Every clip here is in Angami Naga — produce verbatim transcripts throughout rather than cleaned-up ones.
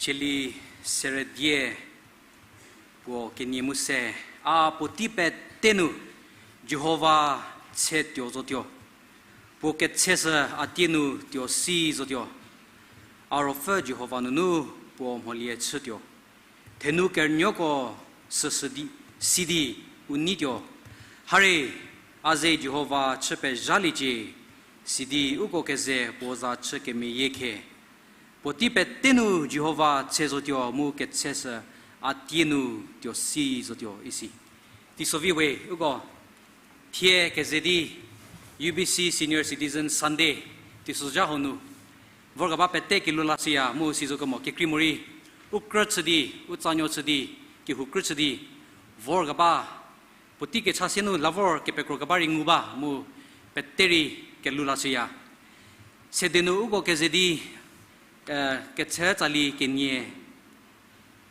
Cheli seredie puo kenie mu se, a puotei pete nu Jihova tse tuo zotuo. Puo ketseshü a tie nu tuo si zotuo. A ruopfü Jihova nunu puo mholie chütuo. Thenu kerünuoko süsü di, sidi u neituo. Hare, a ze Jihova chü pezhaliecie, sidi uko keze puo za chü kemeyie khe. Puotei pete nu Jihova tse zotuo mu ketseshü a tie nu tuo si zotuo isi. Teisovi we uko thie keze di U B C Senior Citizen Sunday teisozha hau nu vorkeba pete kelhou lashüya mu sizokemo kekrei morei u krü chü di, u tsanuo chü di, kehou krü chü di vorkeba puotei kecha sie nu la vor kepekrokeba rei ngu ba mu pete rei kelhou lashüya. Sede nu uko keze di, eh, ketse tsali kenie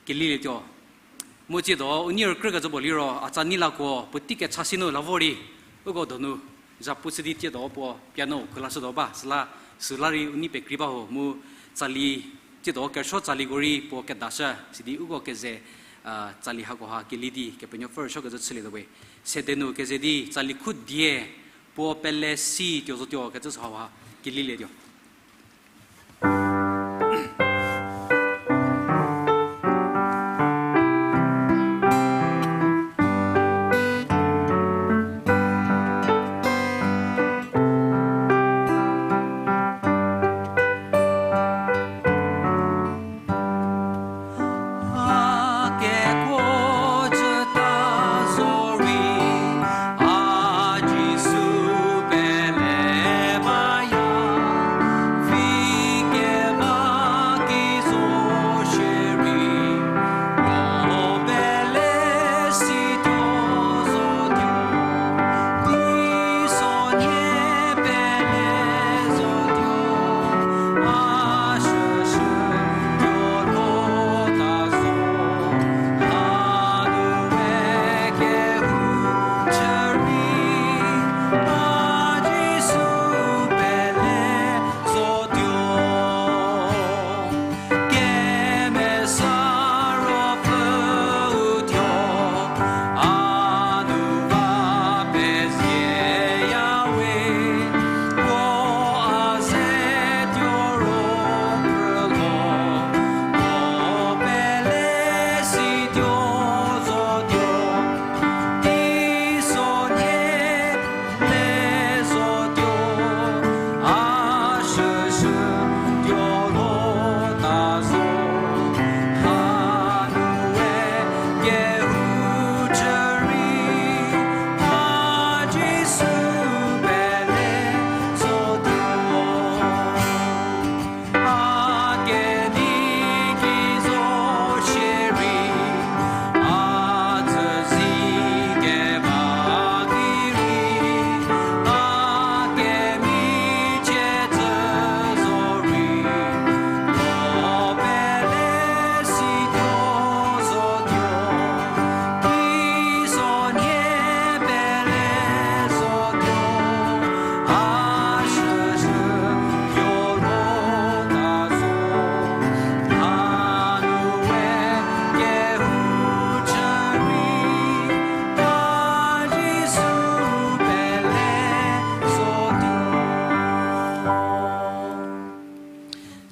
kelilietuo. Mu tsiedo u nei rükrü kecü puo liro a tsa nei lakuo puotei kecha sie nu la vor rei uko donu zhapu chü di tsiedo puo piano khulashütuo ba, süla süla rei u nei pekrei ba ho mu tsali, tsiedo kerüsuo tsaliko rei puo kedashü, sidi uko keze, ah, tsali hakoha keli di Kepenuopfü rüsuokecü chülietuo we. Sede nu keze di tsali khu die puo pele si tuo zotuo kecü süha ha kelilietuo.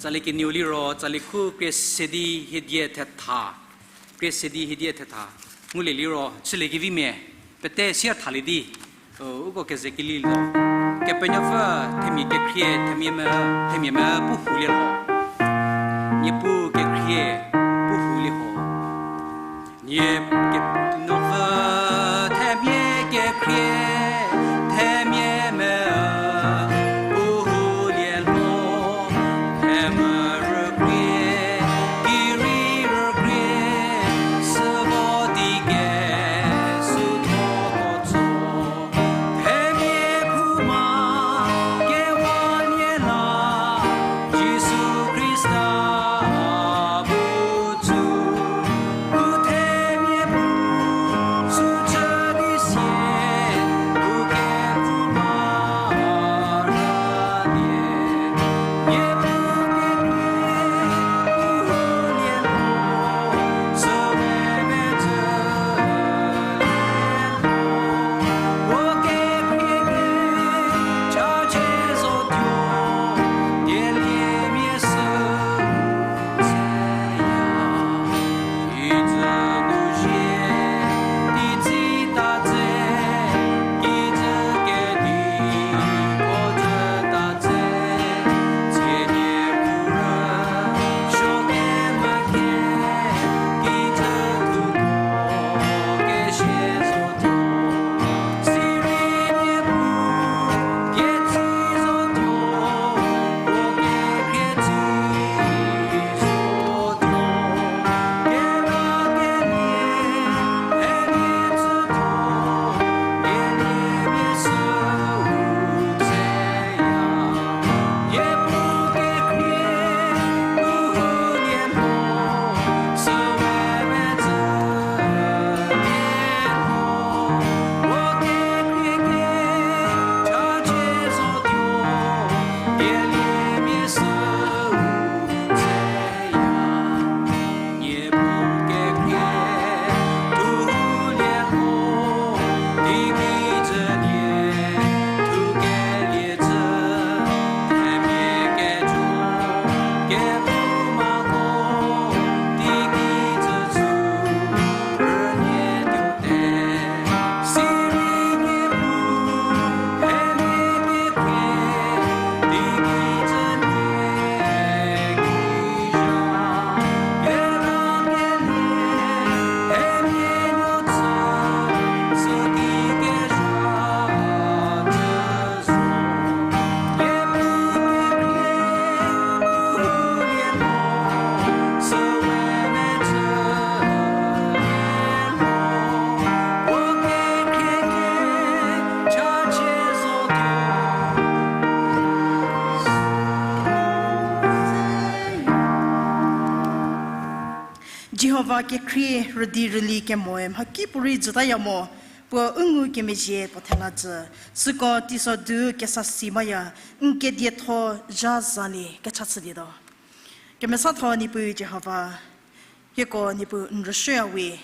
Tsali kenieu liro, tsali khu krie se di hiedie thetha. Krie se di hiedie thetha. Ngulie liro, chülie kevimia, pete sia thalie di, o, uko keze keli lo. Kepenuopfü themia kekhrie, themia me, themia me pu hulie lho. Niepuu kekhrie, pu hulie ho. Nie ke-, Kepenuopfü themia kekhrie, themia me, pu hulie lho. Themia rükrie, kirei rükrie, süko di kesüthoko tso. Themia phouma kewa nie la, Jisu Khrista bu tsu. U themia bu Jihova kekhrie rüdi rüli kemoe mhakipuorei jütaya mo, puo u ngukemezhie puo thela jü, süko teiso du kesa si baya, n kedietho zha zalie kecha chülietuo. Kemesatho Niepuu Jihova, hieko Niepuu n rüshüya we,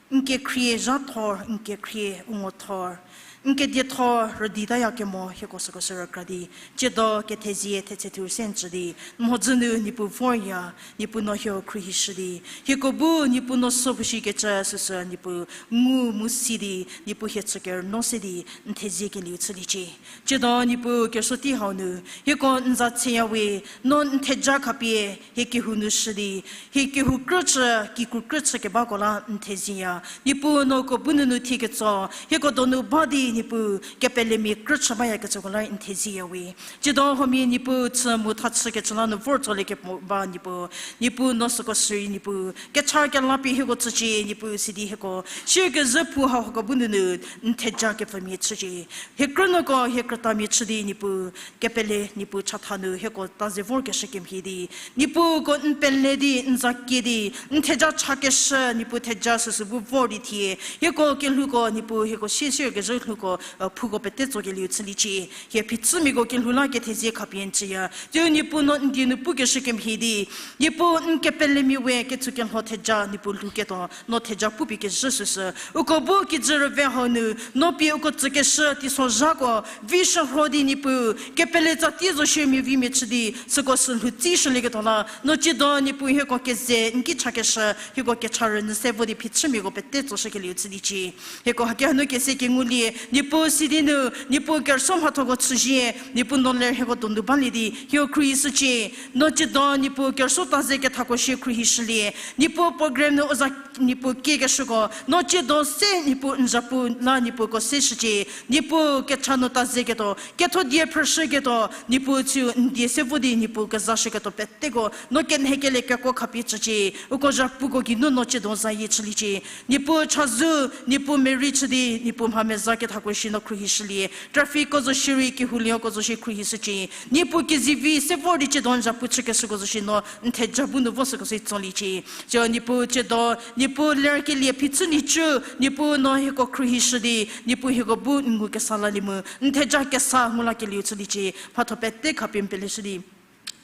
n kekhrie zhathor, n kekhrie u ngothor, n kedietho rüditaya kemo hieko süko sü rükra di, tsiedo kethezie thetse thur se n tsü di, n mhodzü nu Niepuu vorya, Niepuu no hieko khruohishü di, hieko bu Niepuu no so phushikecü süsü Niepuu ngu mu si di, Niepuu hie chükerüno se di, n thezie kelieu chüliecie. Tsiedo Niepuu kerüsuo tei hau nu, hieko n za tseya we, no n theja khapie, hie kehou nu shü di, hie kehou krüchü, kikru krüchü kebako la n thezieya. Niepuu no uko bu nunu thie ketso, hieko donu ba di Niepuu, kepelemia krüchü bayakecüko la n thezieya we. Tsiedo huomia Niepuu chü mu tha chükecü la nu vor tsolie kemo ba Niepuu, Niepuu no süko sürei Niepuu, kecha kelapie hieko tsücie Niepuu sidi hieko, siekezhü phou hau hako bu nunu, n theja kepfümia chücie. Hie krünuoko, hie krütamia chü di Niepuu, kepele Niepuu chatha nu hieko ta ze vorkeshü kemhie di, Niepuu uko n pele di, n za kie di, n theja chakeshü, Niepuu theja süsü bu vor di thie, hieko kelhouko, Niepuu hieko sie siekezhü lhouko, phuko pete tsokelieu chüliecie. Hie phichümiako kelhou la kethezie khapie n tsüya. Tsiu Niepuu no n die nu pukeshü kemhie di, Niepuu n kepelemia we ketsu kelho theja Niepuu lhouketuo, no theja pupie kezhü süsü. Uko bu kijü rüve hau nu, no pie uko tsükeshü teisozhako, vi shürho di Niepuu, kepele tsa tei zo shie mia vimia chü di, süko sü lhou tsi shülieketuo la, no tsiedo Niepuu hieko keze, n ki chakeshü, hieko kecha rünyü se vo di phichümiako pete tsoshükelieu chüliecie. Hieko haki hanu kese kengulie, Niepuu sidi nu, Niepuu kerüsuo mhathoko chüzie, Niepuu no ler hieko donu balie di, hieko khruohishücie, no tsiedo Niepuu kerüsuo ta ze kethako shie khruohishülie, Niepuu program nu u za Niepuu kiekeshüko, no tsiedo se Niepuu n zapu la Niepuu ko se shücie, Niepuu kecha nu ta zeketuo, ketho die phrüshüketuo, Niepuu tsiu n die se vo di Niepuu kezashüketuo peteko, no kenhekelie kekuo khapie chücie, uko zapuko geinu no tsiedo zayie chüliecie, Niepuu chazou, Niepuu merei chü di, Niepuu mha meza kethako shie no khruohishülie, trafficko zo shierei kehoulieko zo shie khruohishücie, Niepuu kezivi se vor di tsiedo n zapu chükeshüko zo shie no n theja bu nu vo süko se tsoliecie. Tsiu Niepuu tsiedo, Niepuu lerkelie phichü nhicu, Niepuu no hieko khruohishü di, Niepuu hieko bu n ngukesa lalie mu, n theja kesa ngu lakelieu chüliecie, mhatho pete khapie n peleshü di,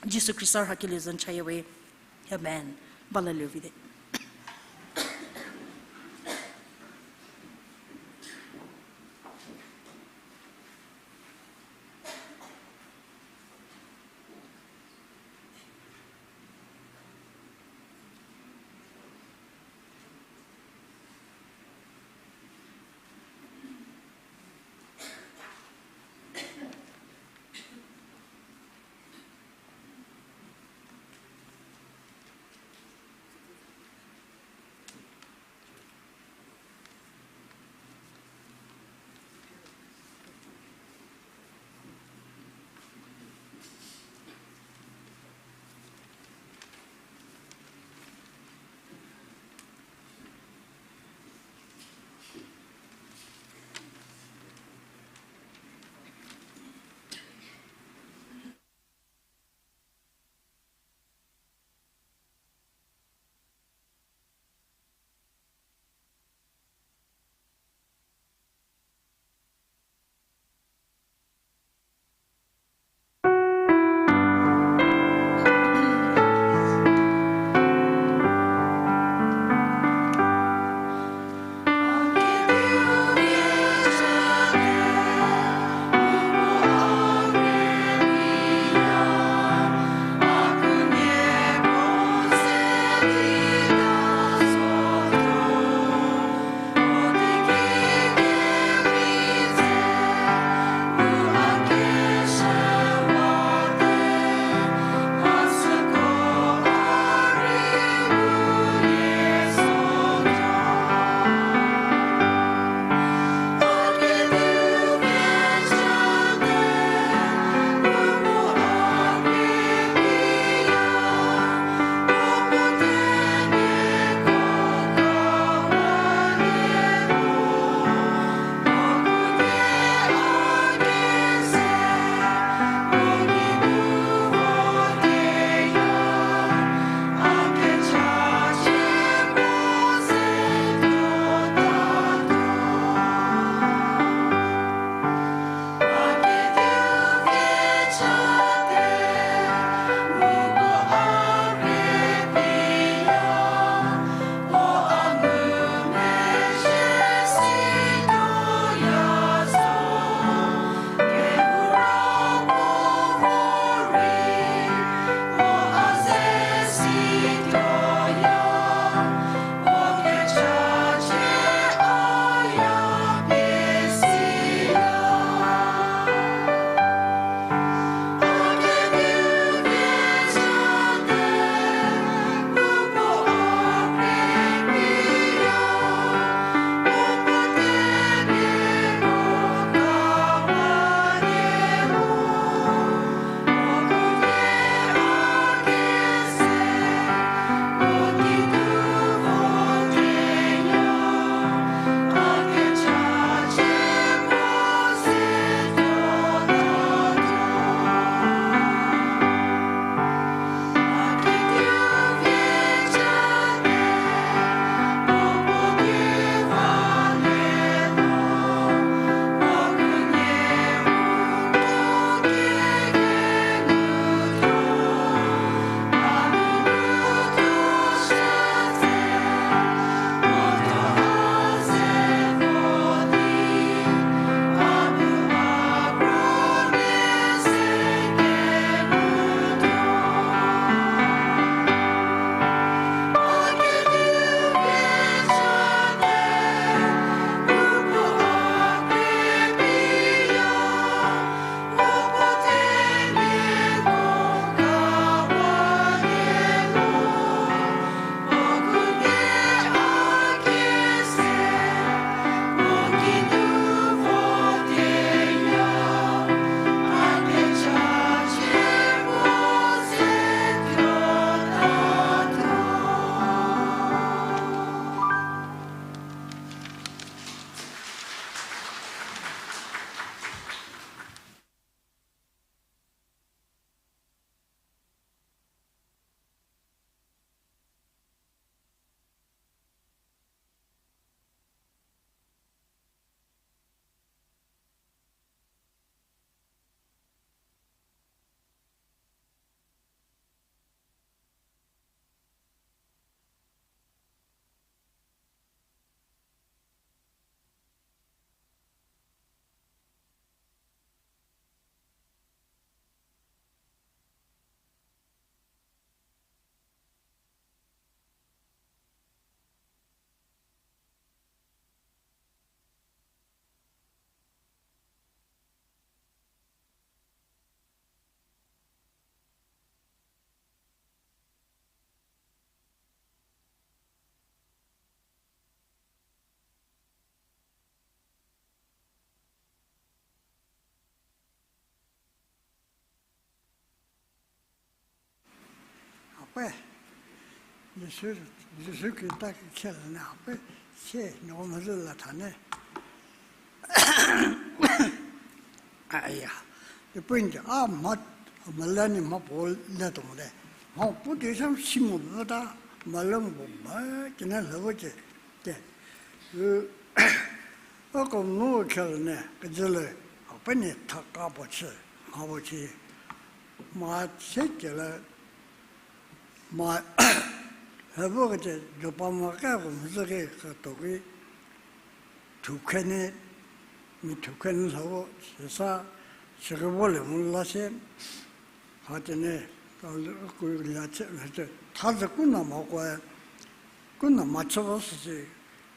Jisu Khrista rhakelie zü n chaya we. Amen. Ba lalie vite. Pe, Jisu, Jisu Khrista kekhielalie ne, pe, sie, no mezhü la thane. Aya, the point, a mha, mele ni mha puo le tuo mote. Mha puo di sa si mo bata, mele mo ba, kene lhü vo te. Te, u, uko nu khe ne, kejüle, a pe ni thaka puo chü, mha puo chü. Mha se kele, mha, lhü vo kete, Joppa mha keko mezhü ke ketuo ki, thukhe ne, mi thukhe ne lhü vo, süsa, süko vo le mu la se, ha te ne, ka lu, ku la che, la che, tha ze ku na mako, ku na mha chü vo süsü,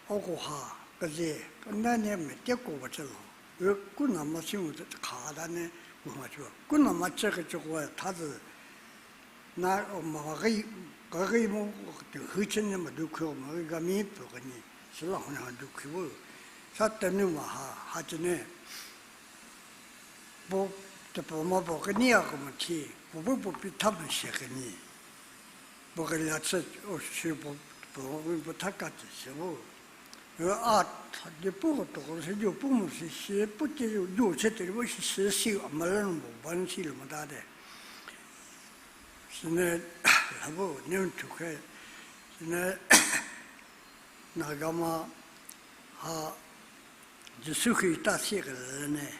uko ha, keze, kena ne meteko ba chü lo. Ku na mha si mu te kha ta ne, ku mha chü. Ku na mha chü kecüko tha ze, na, ma, ka gei mu, te hu chü ne ma du khu, ma gei ga mi puo kenyi, süla ho na du khu vo. Sa tenu ma ha, ha chü ne, puo, tepuo ma puo kenyi a ko mo thi, puo bu puo pi tha mo sie kenyi. Puo kela chü, o, si puo, puo, puo tha ka chü se vo. A, di puo ko tuoko se di puo mo si, si puo tie di chü te vo si, si, si, a mele nu puo ban si le mota te. Süne, lhü vo, ne thukhe, süne, Nagama ha Jisu Khrista siekele ne,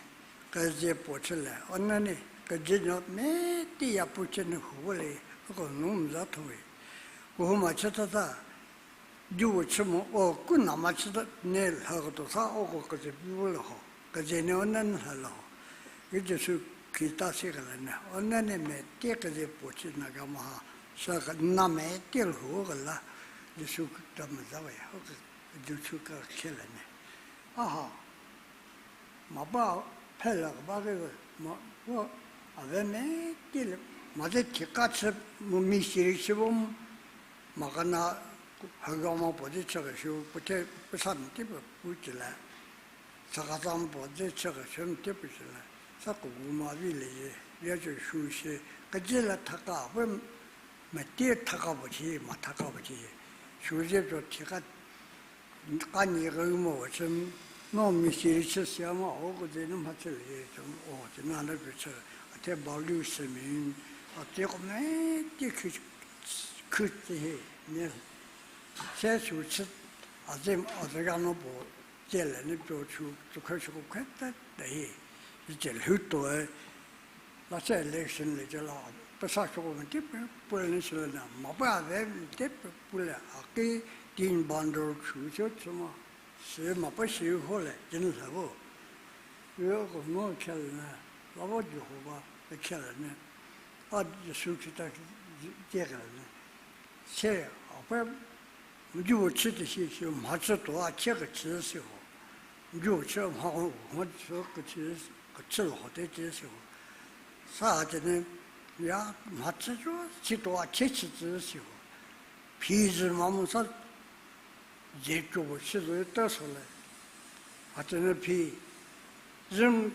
keze puo chülie, o nani, keze nuo metei ya puo chü nu hu vo le, uko nu meza thuo we. Kehou mha chütata, di puo chü mo, o, ku na mha chüta ne lhüketuo sa uko keze pu vo le ho, keze ne o nani lhü le ho. Ki Jisu Khrista siekele ne, o nani metei keze puo chü Nagama ha, sa ke na metei lhou kela, Jisu Khrista meza we, uko Jisu kekhielalie ne. A ha, mha ba phe le keba ke, mha, vo, a ve metei le, mha ze thika chü, mu mi siri chü vo, mha kena, hüga ma puo ze chü kesuo, puo the, puo sa metei puo pu chülie. Sakazam puo ze chü kesuo metei pu chülie. Sa kehou ma vi le ye, ya chü sü sie, keze la thaka, puo metei thaka puo chü, mha thaka puo chü. Sü ze tuo thika, kanie ke mo chü, no mi siri chü sia ma, uko ze nu mha chülie, o, te na le pie chü, a the balu se mi, a te ko metei khu, khu te he, ne, se sü chü, a ze, a ze ga no puo, tielie ne tuo chü, tuo khe süko khe te, te he, i tielie hu tuoe, la se election le cü la, pesa süko metei pu, pu le ne süle na, mha ba ve metei pu, pu le, a ki tin bundle chü chü chü ma, si mha ba si ho le, tin lhü vo. Uko nu khe le ne, la vo Jihova, khe le ne, a Jisu Khrista, tie kele ne. Se, a pe, mha chü te si, si mha chütuo a chie kechü si ho. Mha chü mha ho, mha chü kechü, kechü ho te chü si ho. Sa a te ne, ya mha chü zo, chütuo a chie chü chü si ho. Phi zü ma mu sa, ze tuo puo chü zo te so le. A te ne phi, zü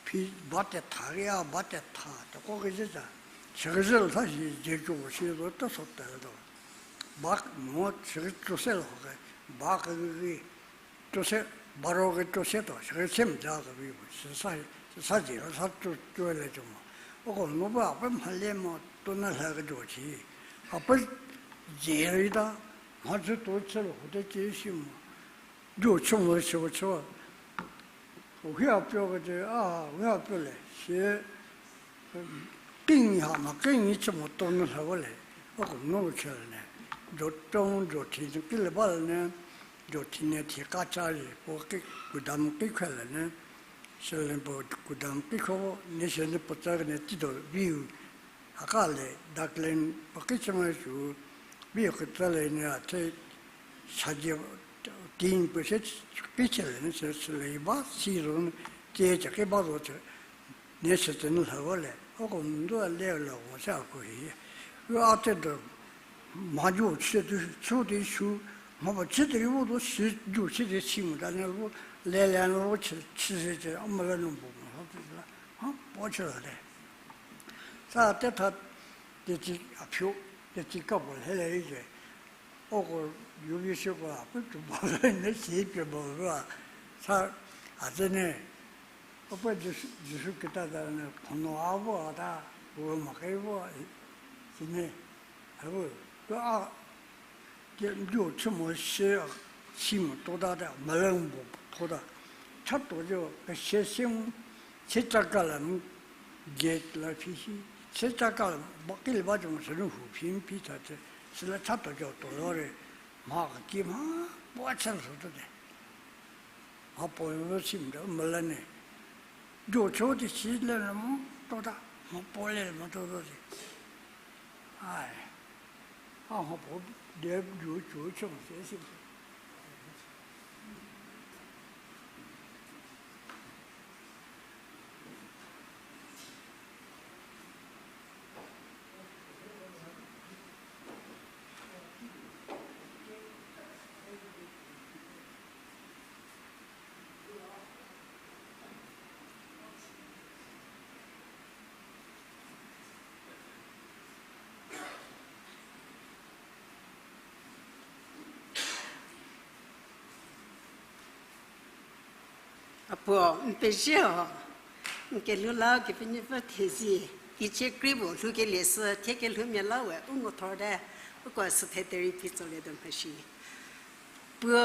phi ba te tha, ya ba te tha, te ko kezhü ca. Chükezhü le tha si, ze tuo puo chü zo te so te le tuo. Ba mo chükezhü se le ho ke, ba ke, ke, tuo se, ba ro ke tuo se tuo, chükezhü se meza kevi puo, süsa, süsa ze la sa tuo, tuo le tuo mo. Uko nu ba pe mha le mo, tuo na lhü ketuo chü. A pe ze rei ta, mha chütuo chü le ho te chü si mo. Tuo chü mo chü chü. U hia puo kete, a, u hia puo le, sie, kinyi ha ma kinyi chü mo tuo nu lhü vo le, uko nu chü le ne, jo tuo mu jo thi nu ki le ba le ne, jo thi ne thi ka cha ri, puo ki kudam ki khwe le ne, süle puo kudam ki kho, ne süne puo tsa kene tituo viu, haka le, duckling, puo ki chü mo sü, viu keta le ne a the, sazie, tin puo se, ki chü le ne sü, süle ba si zo, tie cha ki ba zo chü, ne sü tsü nu lhü vo le, uko nu a le le mo se a ko hi. U a te do, mha jo chü di, chü di sü, mha ba chü di vo do si, jo chü di si mo ta ne vo, le le nu vo chü, chü se chü, a mo le nu bu mo, ha, ha, puo chü le. Sa te tha, Teti a phi, teti ka puo lhele ite. Uko U B C ko a pu tuo ba ne si pie ba ra. Sa a tsü ne, uko Jisu, Jisu kita ta ne, kono a vo a ta, u ma ke vo, si ne, a vo, to a, ke ndu chü mo se, si mo to ta ta, meleng bo to ta. Cha to jo, ke se se mo, se cha ka la mo, gate la phi si, se cha ka la, ba ki le ba jo mo se nu hu phi phi cha che, se la cha to jo to lo re, mha ki mha, puo cha so to de. Mha puo lo si mo de, mele ne. Jo cho di si le mo to ta, mha puo le mo to to di. Ai. A mha puo de jo cho cho se si. A puo, n pezie ho, n kelhou la Kepenuopfü thezie, teicie krei puo lhoukelie sü thie kelhoumia la we u ngo thor te, uko sü the derei phi tsolie tuo mhashi. Puo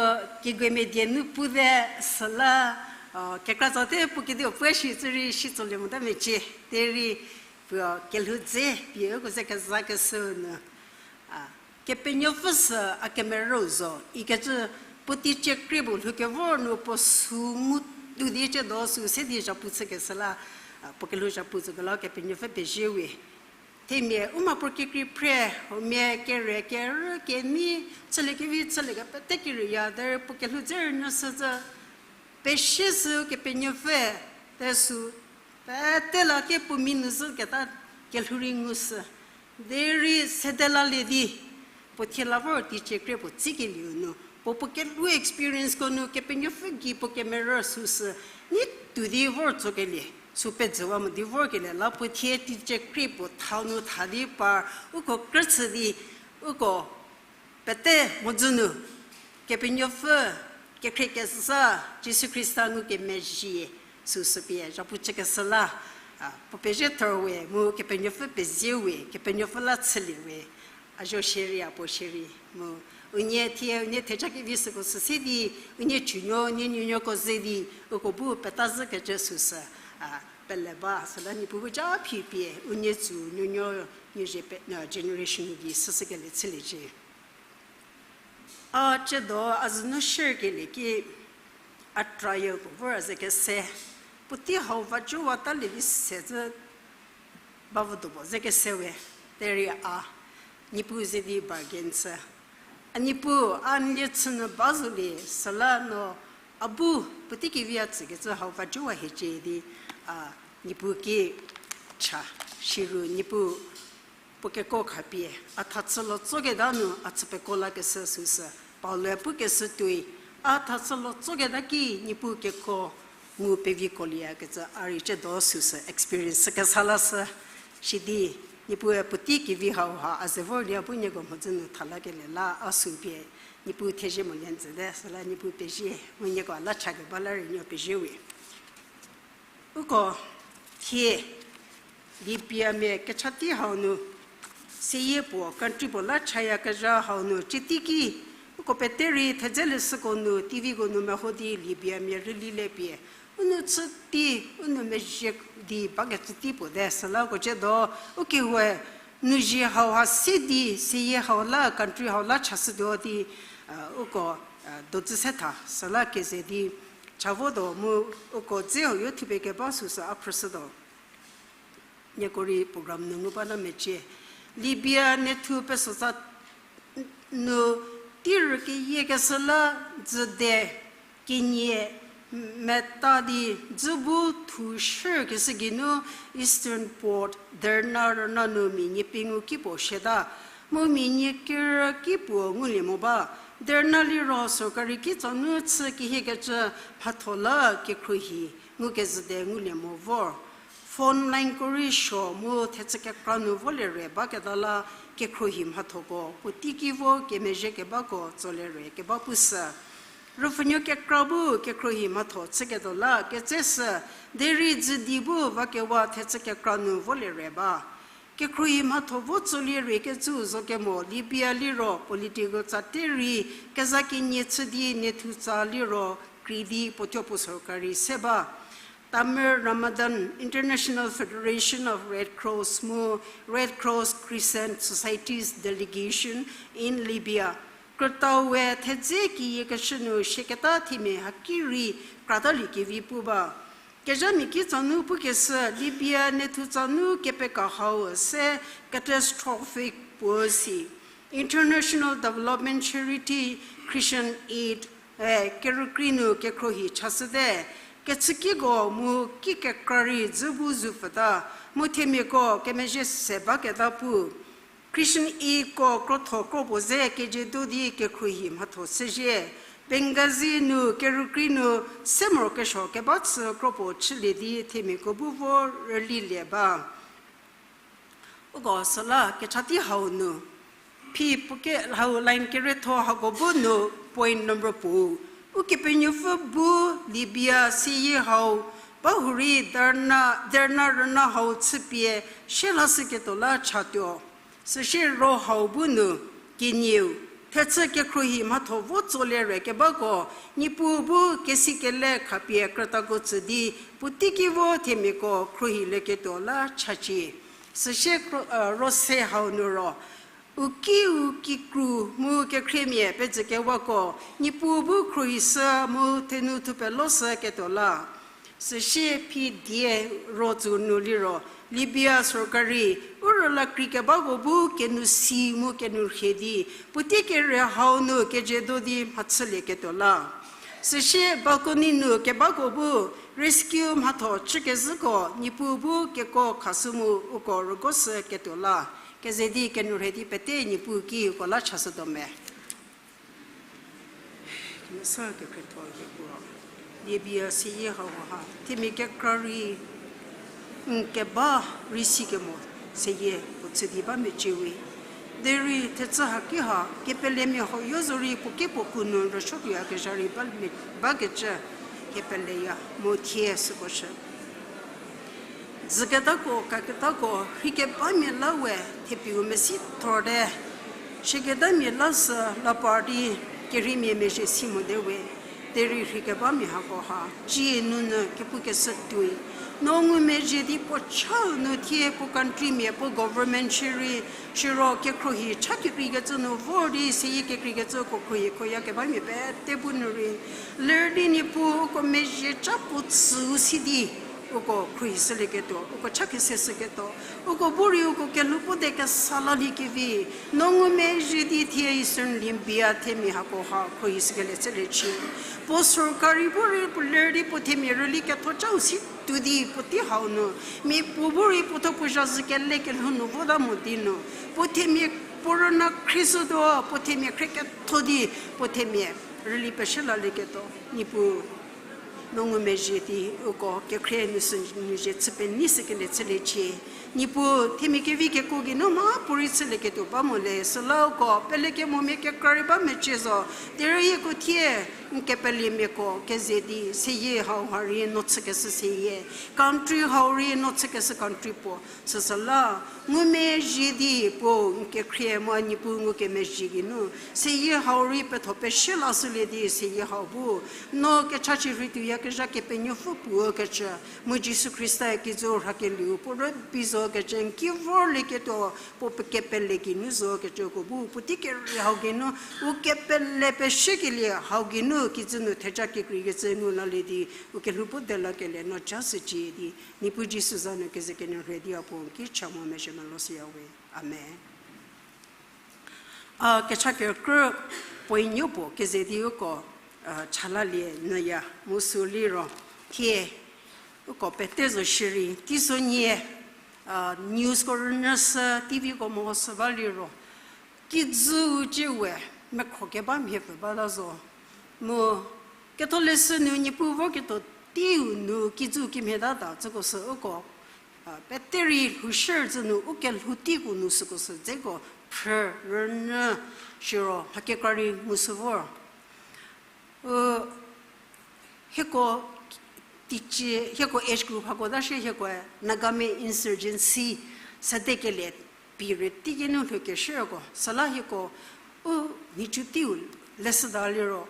keguomia die nu pute süla, kekra tsote puo kediu puo shi tsü rei shi tsolie mota mecie, derei puo kelhou dze pie uko ze kezakeshü nu, Kepenuopfü sü a kemerü zo, ikecü puo teicie krei puo lhoukevor nu puo sü ngu tuo di ciedo sü se di zhapu chükeshü la, puo kelhou zhapu tsüko la Kepenuopfü pezie we. Themia u mha puo kekrei phre, huomia kere kerü kenei, chüliekevi chüliekevi pete keriya derei puo kelhou dze rünyü sü tsü, pesie sü Kepenuopfü, te sü pete la kepu mi nu zhüketa kelhou rei ngu sü. Derei sede lalie di, puo thie la vor teicie krei puo tsükelieu nu, puo puo kelhou experienceko nu Kepenuopfü gei puo kemerü süsü, nei tuo di vor tsokelie, sü pejüwa mo di vorkelie la puo thie teicie krei puo thau nu tha di par, uko krüchü di, uko pete mhodzü nu, Kepenuopfü, kekhrie kezha, Jisu Khrista ngukemezhie, süsü pie zhapu chükeshü la, puo pezie thor we, mu Kepenuopfü pezie we, Kepenuopfü la chülie we, a zo shierei, a puo shierei, mu unie thie, unie theja kevi süko sü se di, unie chunuo, unie nuonuoko ze di, uko bu peta zhükecü süsü, pele ba, süla Niepuu bu ja phi pie, unie tsu nuonuo, nuo zhie pe, generation nu gei süsükelie chüliecie. A ciedo a zünu share kelie ki a trial puo vor a ze kese. Puotei hau va jowa talie vi se zü ba vodo puo ze kese we. Derei a, Niepuu ze di bargain chü. A Niepuu, a n lie chü nu ba zolie, süla no a bu puotei kevi a tsükecü hau va jowa hiecie di, a, Niepuu ki cha, shieru Niepuu puo keko khapie, a thachü lo tsoketa nu a chü peko lakeshü süsü, Paul-e pukeshü tuoi, a thachü lo tsoketa ki Niepuu keko ngu pevikolie kecü a rei ciedo süsü experience kesa lashü. Sidi, Niepuue puotei kevi hauha a ze vorlie a bu nieko mhodzü nu thalakelie la a sü pie, Niepuu thezie molie n tsüte, süla Niepuu pezie, mu nieko la chakeba la rei nieko pezie we. Uko thie Libyamia kecha tei hau nu, seyie puo country puo la chayakezha hau nu, cieteiki uko pete rei thedze leshüko nu, T Vko nu meho di Libyamia rüli le pie, u nou chü tei, u nou mezhie di bakecü tei puo te, süla uko ciedo, u kehoue, nu zie hauha se di, seyie hau la, country hau la chashütuo di, uko, dozü se tha, süla keze di, cha votuo mu, uko dze hau yo thupie keba süsü a phrüshütuo. Nieko rei program nu ngu bata mecie. Libya nethu pesotsa nu tei rükeyiekeshü la dzüde kenie meta di dzü bu thu shükeshü geinu Eastern Port Derna rüna nu mia nie pengou kipuo sheta. Mu mia nie kerü kipuo ngulie mo ba. Derna liro sorkari kitsa nu chü kehiekecü mhatho la kekhruohi ngukezhüte ngulie mo vor. Phone lineko rei suo mu thechü kekra nu volie re baketa la kekhruohi mhathoko puotei ki vo kemezhie kebako tsolie re keba pushü. Rüpfhünuo kekra bu kekhruohi mhatho chüketuo la ketseshü, derei dzüdi bu vakewa thechü kekra nu volie re ba. Kekhruohi mhatho vo tsolie riekecüu zo kemo Libya liro political tsate rei keza kenie chü di nethu tsa liro krei di puo thuo puo sorkari se ba. Tamer Ramadan, International Federation of Red Cross mu Red Cross Crescent Societies Delegation in Libya, krütau we thedze kiyiekeshü nu sieketa themia haki rei kratalie kevi pu ba. Kezhamia kitsa nu pukeshü Libya nethu tsa nu kepeka hau se catastrophic puo si. International Development Charity, Christian Aid, e, kerükrie nu kekhruohi chashüte, kechükiko mu ki kekra rei dzü bu zupfüta, mu themiako kemezhie se baketa pu. Christian Aidko krotho kro puo ze kejiedo di kekhruohi mhatho shüzhie. Benghazi nu kerükrie nu se morokesuo keba chü kro puo chülie di themiako bu vo rülilie ba. Uko süla kecha tei hau nu, phi puo ke hau line kerietho hako bu nu point number puo, Ukepenuopfü bu Libya seyie hau ba hurei Derna, Derna rüna hau chüpie sie lashüketuo la chatuo. Süsie ro hau bu nu kenieu, thechü kekhruohi mhatho vo tsolie re kebako, Niepuu bu kesikele khapie krütako tsü di, puotei ki vo themiako khruohilieketuo la chacie. Süsie kro-, e, ro se hau nu ro, u kiu kikru mu kekhriemia pezükewako, Niepuu bu khruohishü mu thenu thupelo shüketuo la. Süsie phi die ro tsü nu liro, Libya sorkari, u rüla kreikebako bu kenu si mu kenu rhie di, puotei kere hau nu kejiedo di mhachülieketuo la. Süsie balcony nu kebako bu rescue mhatho chükezhüko, Niepuu bu keko khashü mu uko rügoshüketuo la. Keze di kenu rhie di pete Niepuu ki uko la chashütuo me. Kemesa kekhrietho hie puo, Libya seyie hau ha themia kekra rei n keba rei sikemo seyie puo chü di ba mecie we. Derei thechü haki ha kepelemia hau yo zorei puo kepuo ku nu rüsuotuoyakezha rei ba mia-, bakecü kepeleya mu thie süko shü. Dzüketako, kaketako, rhikebamia la we, thepiu mesi thorte. Shieketamia la sü la par di, kerheimia mezhie si mote we, derei rhikebamia hako ha, cie nunu kepukeshü tuoi. No ngumezhie di puo chau nu thie puo countrymia, puo government shierei, siro kekhruohi cha kekreikecü nu vor di seyie kekreikecü uko khruohi khoyakebamia pete bu nu rei, ler di Niepuu uko mezhie cha puo tsüu si di, uko khruohi shülieketuo, uko cha kese shüketuo, uko bu rei uko kelhou puo de kesa laliekevi, no ngumezhie di thie Eastern Libya themia hako ha khruohi shükelie chüliecie. Puo sorkari bu rei puo ler di puo themia rüli ketho chau si tuo di puotei hau nu, mia puo bu rei puo thuo puo zhazü kele kelhou nu vota mo di nu, puo themia puo rüna khrieshütuo, puo themia khrie ketho di, puo themia rüli peshü lalieketuo, Niepuu no ngumezhie di uko kekhrie nu sü nu zhie chü penei shükelie chüliecie. Niepuu themia kevi kekuo geinu mha puorei chülieketuo ba mo le, süla uko pelekemomia kekra rei ba mecie zo, derei hieko thie n kepelemiako keze di seyie hau ha rei no chükeshü seyie, country hau rei no chükeshü country puo, süsüla ngumezhie di puo n kekhrie mu a Niepuu ngukemezhie geinu seyie hau rei petho peshü lashülie di seyie hau bu no kechachie rhei tuoyakezha Kepenuopfü puo kecü, mu Jisu Khrista kijü rhakelieu puo rübei zo kecü n ki vorlieketuo, puo pe kepele geinu zo kecüko bu puotei kerei hau geinu u kepele peshükelie hau geinu kijü nu theja kekreikecü ngu lalie di u kelhou puo de lakelie no ja shücie di Niepuu Jisu za nu keze kenyü rhei di a puo n ki cha mo mezhie melo shüya we. Amen. A kecha kekrü puonuo puo keze di uko, a, cha lalie nyüya mu sü liro, thie uko pete zo shierei teisonhie, a, newsko rünyüshü, T Vko mehosü ba liro, kijüu cie we mekhro keba mhie pfü bata zo. Mu ketholeshü nu Niepuu voketuo teiu nu kijüu kimhie tata tsüko sü uko Pete rei lhoushü zü nu u kelhou teiko nu süko sü dzeko phrü rünyü shiro mha kekra rei ngushü vor. U hieko teicie, hieko age group hako ta shie hiekoe Nagamia insurgency sede kelie pie rei teiki nu lhoukeshüko. Süla hieko u nhicu teiu leshüda liro,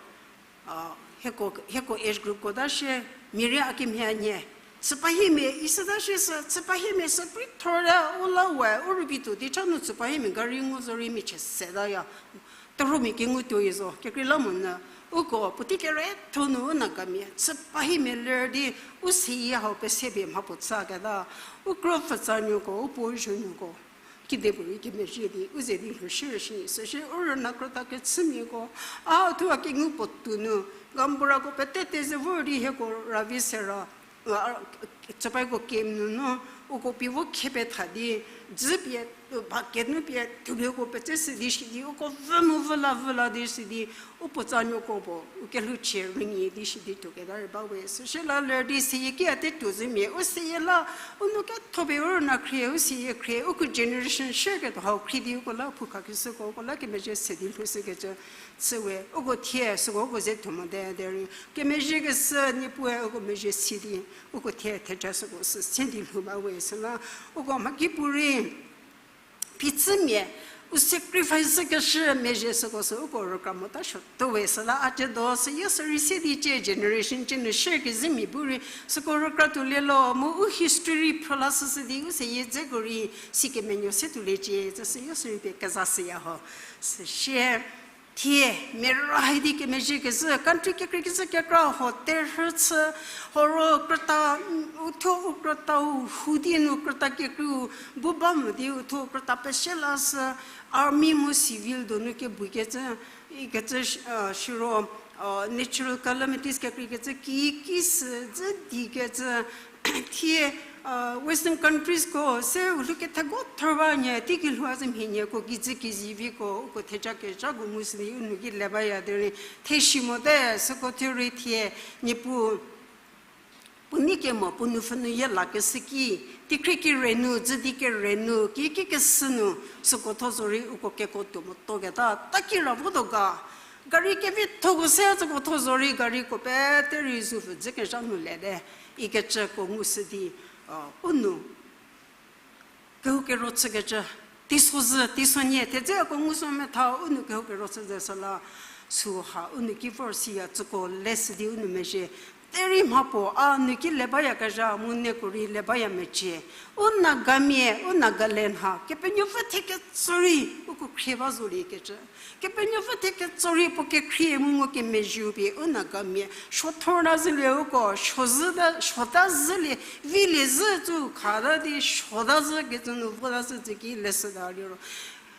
hieko, hieko age group ko ta shie mia rei a kemhie nhie. Chüpahimia isü ta shie sü, chüpahimia sü prei thor ta u la we, u rübei tuo di cha nu chüpahimia gari ngu zorei michie se taya. Terhuomia kengutuo-i zo, kekreilamonyü, uko puotei keretho nu u Nagamia chüpahimia ler di, u seyie hau pese pie mha puo chüketa, u kro pfutsanuoko, u puo zhünuoko, kidepuorei kemezhie di u ze di lhoushü shi, süsie u rüna krüta kechümiako, a thuo a kengu puo tuo nu, gaonburako pete te ze vor di hieko ravi sera, a, chüpaiko camp nunu, uko pie vo khie petha di, dzü pie, bucket nu pie, thupie uko petse si di shi di, uko vü mu vü la vü la di si di, u puotsanuoko puo u kelhou chie rünyie di shi di tuoketa rei ba we. Süsie la ler di seyie ki a te tuo zhümia, u seyie la, u nou ketho pie u rüna khrie, u seyie khrie, uko generation share ketuo hau khrie di uko la phu khakeshüko, uko la kemezhie se di lhoushükecü chü we, uko thie süko uko ze thuo mote derei kemezhie keshü Niepuue uko mezhie si di, uko thie theja süko sü se di lhou ba we süla, uko mhakipuorei phichümia, u sacrifice keshü mezhie süko sü uko rükra mota suotuo we süla, a ciedo sü yo sü rei se di cie generation cie nu share kezhümia bu rei süko rükra tuolielo mu u history rei phrü la süsü di u seyie dzeko rei si kemenuo se tuoliecie, cü sü yo sü rei pie keza shüya ho. Süsie thie mera hai di kemezhie kezhü, country kekreikecü kekra ho terhü chü, horo krüta, u thuo u krütau hu di nu krüta kekreiu bu ba mo di u thuo krüta pese la sü, army mu civil donu kebukecü, ikecü, siro, natural calamities kekreikecü ki, ki sü dzü di kecü, thie, Western countries ko se u lhou kethego thor ba nhie, teiki lhou a zhü mhie nieko kijü keziviko uko theja kezhako mu sü di u nou ki le baya derei, theshi mote süko thuo rei thie, Niepuu puo nei kemo puo nupfhü nu yie lakeshü ki, teikhrie kere nu, dzü di kere nu, kiki kesü nu, süko tho zorei uko keko tuo motoketa, ta kira votuo ga, gari kevithoko se tsüko tho zorei gariko pete rei zupfü dzükezha nu lete, ikecüko ngushü di, u nou kehou kero chükecü, teisozhü, teisonhie, thedzeko ngushü metha u nou kehou kero chü ze süla, süha u nou ki vor siya tsüko leshü di u nou mezhie, derei mha puo a nou ki le bayakezha mu nieko rei le baya mecie. U Nagamia, u Nagaland ha Kepenuopfü thie ketso rei uko khrie ba zoliekecü, Kepenuopfü thie ketso rei puo kekhrie mu ngukemezhieu pie u Nagamia suothor ta zhülie uko suo zhüta, suota zhülie, vilie zhü tsü khata di suota zhükecü nu vota zhü tsü ki leshüta liro,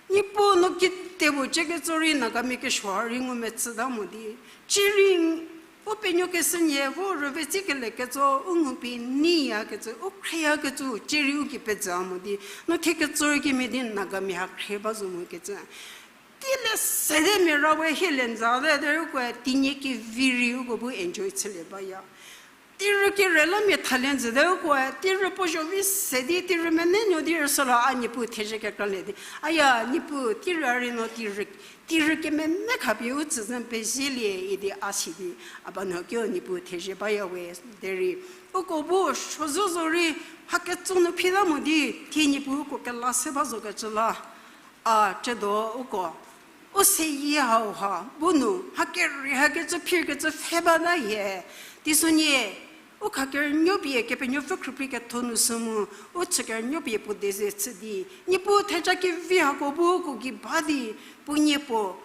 Niepuu no kitepuo cie ketso rei Nagamia kesuo rei ngumetsüta mo di, cie rei u penuokeshü nhie vo rüve tsikelie ketso u ngu pie neiyakecü, u khrieyakecü cie rei u ki pezü mo di, no thie ketso rei kemhie di Nagamia ha khrie ba zo mokecü. Tei le sede mia ra we hie le n zate derei ukoe teinie kevi rei uko bu enjoy chülie baya. Teirü kere la mia thalie n züte ukoe, teirü puo zho vi se di, teirü menenuo di rüsüla a Niepuu thezhie kekralie di, aya, Niepuu, teirü a rei no teirü, teirü kemene khapie u tsüzhü n pezielie idi a si di, a ba no kio Niepuu thezhie baya we derei, uko bu suo zhü zorei, haketso nu phita mo di, thie Niepuu uko kela se ba zokecü la, a, ciedo uko, u seyie hauha bu nu mha kere hakecü phirkecü pfhe bata hie. Teisonhie, u khakerünuo pie Kepenuopfü khrüprei ketho nu sü mu, u chükerünuo pie puo deze chü di, Niepuu theja kevi hako bu uko gei ba di, puo nie puo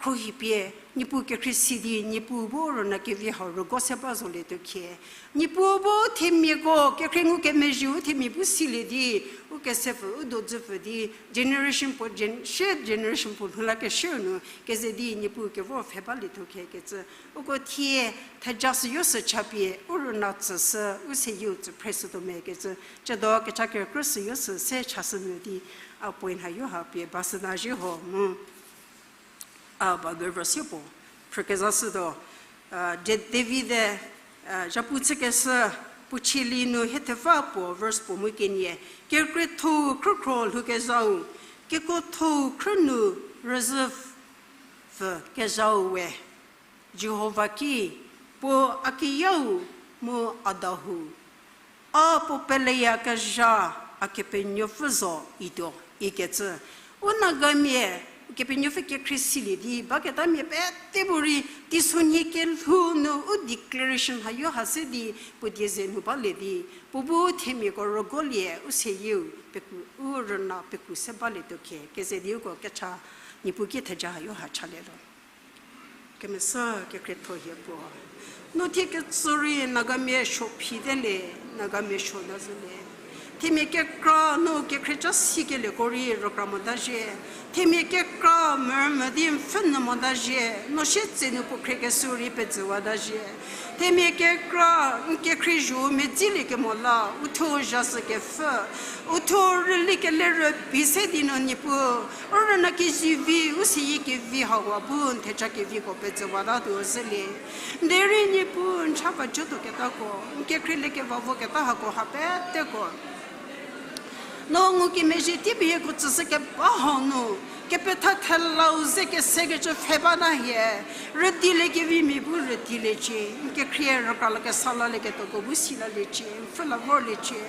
khruohi pie Niepuu kekhrie si di, Niepuu bu rüna kevi hau rügo se ba zolietuo khie. Niepuu bu themiako kekhrie ngukemezhieu themia bu silie di, u kesepfü u dodzüpfü di, generation puo gen-, shie generation puo lhou lakeshü nu keze di Niepuu kevor pfhe balietuo khie kecü, uko thie theja süyo sü cha pie u rüna tsüshü, u seyieu tsü phreshütuo me kecü, ciedo kecha kerükrü süyo sü se chashü nu di, a point hayo ha pie ba süta zhie ho mu a ba nervous yopuo phrükezha shütuo, a, David-e, a, zhapu chükeshü, Puo chielie nu hie thepfü puo verse puo mu kenie, kekriethou khrükhro lhoukezhau, kekuothou khrü nu rüzhü pfü kezhau we, Jihova ki, puo a keyau mu a dahou, a puo peleyakezha, a Kepenuopfü zo ituo, ikecü. U Nagamia Kepenuopfü kekhrie silie di baketamia pete bu rei, teisonhie kelhou nu u declaration hayo ha se di puo die ze nu balie di, puo bu themiako rügolie u seyieu, peku, u rüna peku se balietuo khe, keze di uko kecha, Niepuu ki theja hayo ha chalie lo. Kemesa kekhrietho hie puo. No thie ketso rei Nagamia suo phite le, Nagamia suo da zhülie. Themia kekra no kekhrie ca sikelieko rei rükra mota zhie. Themia kekra mürmü di n pfhü nyü mota zhie. No sietsenu puo khriekeshü rei pezüwata zhie. Themia kekra n kekhrie zho medzilie kemo la, uthuo zhasü kepfü, uthuo rüli kele rübei se di no Niepuu, u rüna kezivi, u seyie kevi hau a bu n theja keviko pezüwatatuo zhülie. Derei Niepuu n cha va jotuo ketako, n kekhrie le keva voketa hako ha peteko no ngukemezhie teipieko tsüshü keba hau nu, kepetha thelau ze kesekecü pfhe bata hie, rüdiliekevi mia bu rüdiliecie, n kekhrie rükra la kesa lalieketuoko bu si laliecie, n pfhü la vorliecie.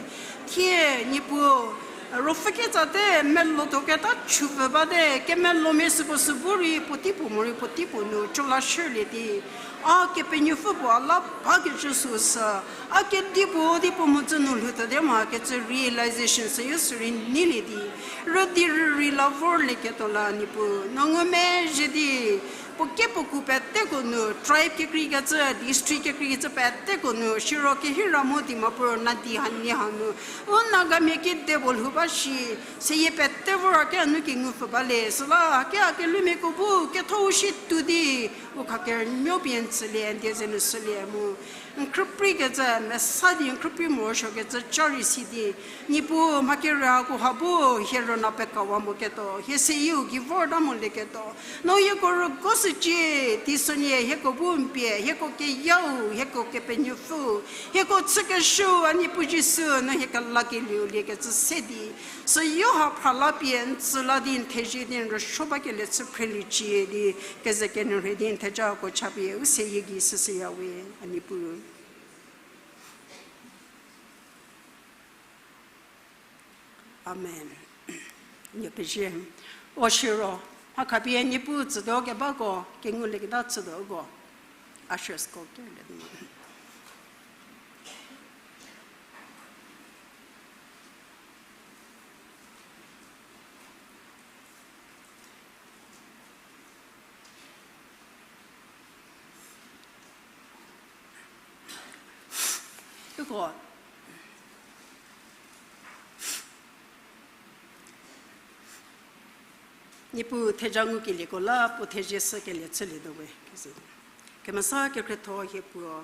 Thie Niepuu, ruopfü ketsate melotuoketa chupfü bate, kemelomia süko sü bu rei puotei puo morei puotei puo nu co la shülie di, a Kepenuopfü puo a la bakecü süu sü, a kedipuo di puo mhodzü nu lhoutuo di mokecü realization süyo sü rei neilie di, rüdi rürei la vorlieketuo la Niepuu, no ngumezhie di, puo kiepuo ku peteko nu, tribe kekreikecü, district kekreikecü peteko nu, siro kehira mu Dimapur nadi hanie hanu, u Nagamia kedipuo lhou ba shi, seyie pete vor a ke a nu kengupfü balie, süla a ke a kelhoumiako bu ketho u shi tuo di, u khakerünuo pie n tsülie, n die ze nu shülie mu. N khrüprei kecü, mesa di n khrüprei morosuokecü ca rei si di, Niepuu mha kerü hako ha bu hie rüna pekawa moketuo, hie seyieu gei vorta molieketuo, no hieko rügo shücie, teisonhie hieko bu n pie, hieko keyau, hieko Kepenuopfü, hieko chükeshüu a Niepuu Jisu, no hie kelakelieu liekecü se di, süyo ha phra la pie n tsü la di n thezie di n rüsuo bakelie chü phreliecie di, keze kenyürhei di n thejako chapie u seyie gei süshüya we, a Niepuu. Amen. Niepuu pezie. O siro, mha khapie Niepuu tsütuo kebako kengulieketa chütuo uko. Ushersko kelie. Uko Niepuu theja ngukelieko la puo thezie shükelie chülietuo we. Kemesa kekhrietho hie puo,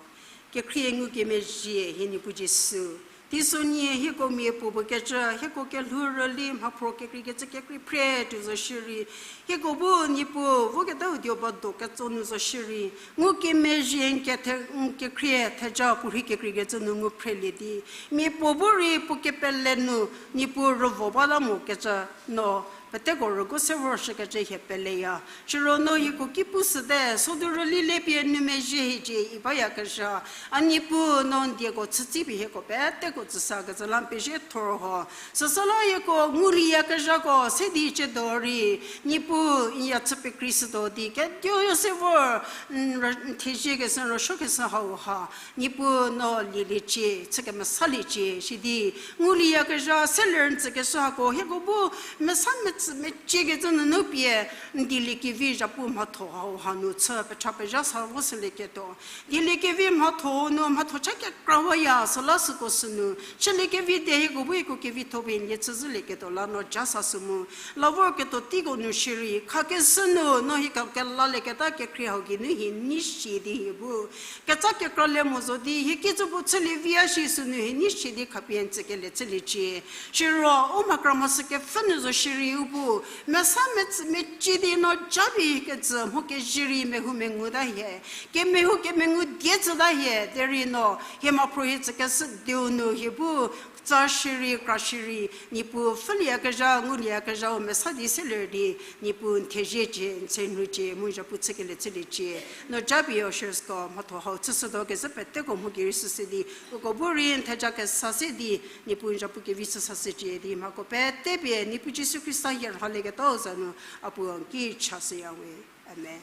kekhrie ngukemezhie hie Niepuu Jisu, teisonhie hieko mia puo puo kecü, hieko kelhou rüli mhaphro kekreikecü kekrei phre tuo zo shierei, hieko bu Niepuu voketau dio ba do ketso nu zo shierei, ngukemezhie n kethe, n kekhrie theja puorhi kekreikecü nu ngu phrelie di, mia puo bu rei puo kepele nu Niepuu rüvo bata mokecü no peteko rügo se vorshükecü hie peleya. Siro no hieko ki pushüte, sodu rüli le pie n mezhie hiecie i bayakezha. A Niepuu no n dieko chütsipie hieko peteko tsüshükecü la n pezie thor ho. Süsüla hieko ngulieyakezhako se di ciedo rei, Niepuu n ya chü pekreishütuo di ketuo se vor, n rü-, n theziekeshü, n rüsuokeshü hau ha Niepuu no lieliecie, chü kemesaliecie sidi, ngulieyakezha se ler n tsükeshü hako hieko bu mesa metsü meciekecü nunu pie, n dieliekevi zhapu mhatho hau hanu chü pecha pezha sa vo shülieketuo. Dieliekevi mhatho nu mhatho cha kekrawaya süla süko sünu chüliekevi de hieko bu hieko kevitho pie n lie chüzhülieketuo la no ja sa sü mu. La vorketuo teiko nu shierei khakeshü nu no hieko kelalieketuo kekhrie hau geinu hie nei shi di hie bu ketsa kekra le mo zo di hie kijü puo chülie viya shi sünu hie nei shi di khapie n tsükelie chüliecie. Siro u mhakra mhasü kepfhü nu zo shierei u Niepuu, mesa metsü mecie di no japie kecü mho kezhü rei mehou mengu ta hie, kemehou kemengu die tsü ta hie, derei no hie mhaphruo hie tsükeshü dieu nu hie bu tsa shierei, kra shierei, Niepuu pfhülieyakezha, ngulieyakezhau mesa di seler di, Niepuu n thezie cie, n tsenhu cie, mu n zapu chükelie chüliecie. No japie ushersko mhatho hau chüshütuo kezhü peteko mho gei rei süse di, uko bu rei n theja kesa se di, Niepuu n zapu kevi chüsa shücie di, mhako pete pie Niepuu Jisu Khrista hie rhalieketau za nu, a puo n ki chashüya we. Amen.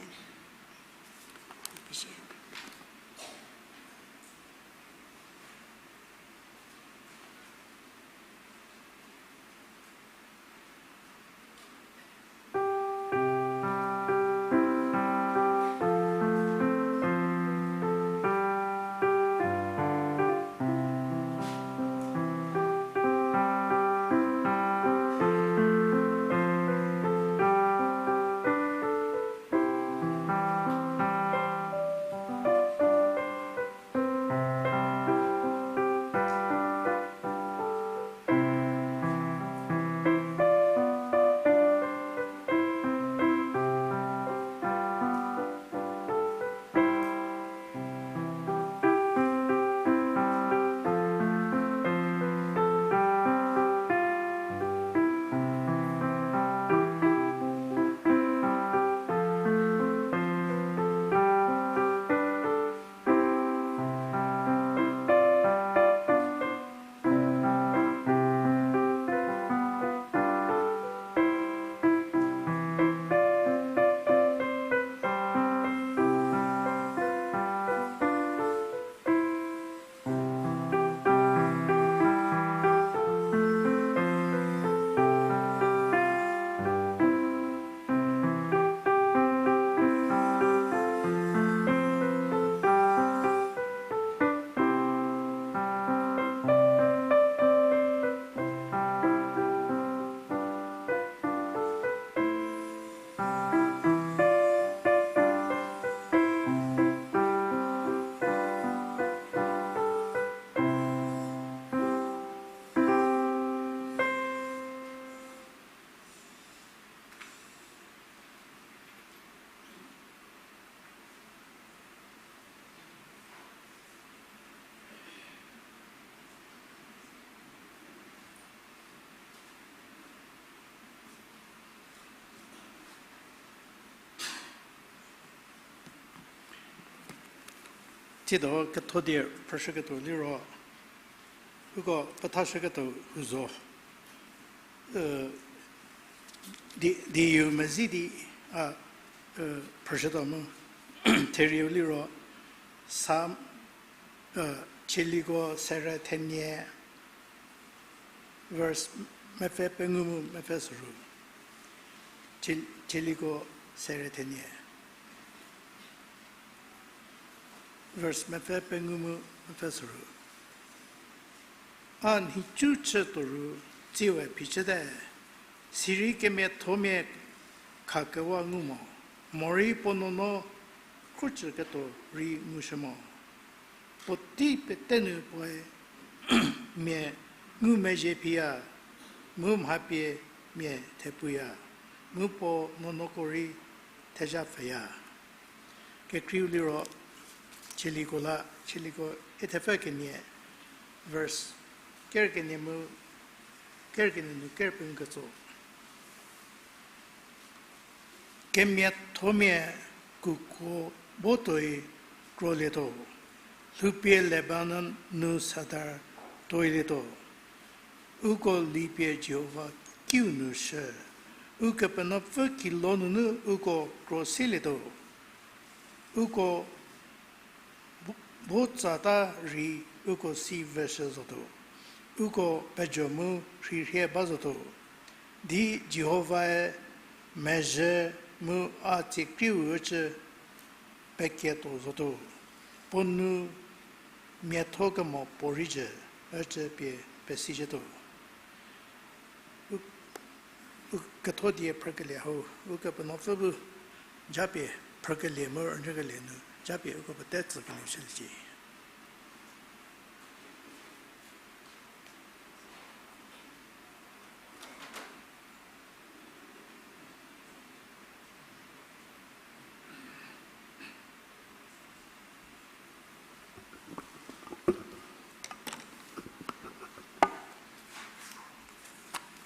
Tsiedo ketho die phrüshüketuo liro, uko pethashüketuo hu zo. Di, dieu mezi di, a, phrüshütuo mu, therieu liro, Sam, Tsaliko sere thenie, verse mepfü pengou mu mepfü soru. Tsa-, Tsaliko sere thenie, verse mepfü pengou mu mepfü soru. A nhicu chütuo ru tsiewe phichüte, sirei kemiathomia khakewa ngu mo, morei puo nuonuo khrücüketuo rei ngushü mo. Puotei pete nu puoe mia ngumezhie phiya, mu mha pie mia thepuya, mu puo nuonuoko rei thezha pfhüya. Kekreiu liro, Tsaliko la, Tsaliko ithepfü kenie, verse ker kenie mu, ker kenie nu ker pengou ketso. Kemiathomia kukuo bo tuoi krolietuo, lhoupie Lebanon nu sadar tuoilietuo, uko lipie Jihova kiu nu shü, Ukepenuopfü kilo nunu uko kro silietuo. Uko bu-, bu tsata rei uko si veshü zotuo, uko pejo mu rhirhie ba zotuo, di Jihovae mezhü mu a tsiekriu ücü pekietuo zotuo, puo nu miatho kemo puo rei jü, ücü pie pesishütuo. U, u ketho die phrükelie hau, Ukepenuopfü bu japie phrükelie mu rünyükelie nu japie uko pete tsükelie chüliecie.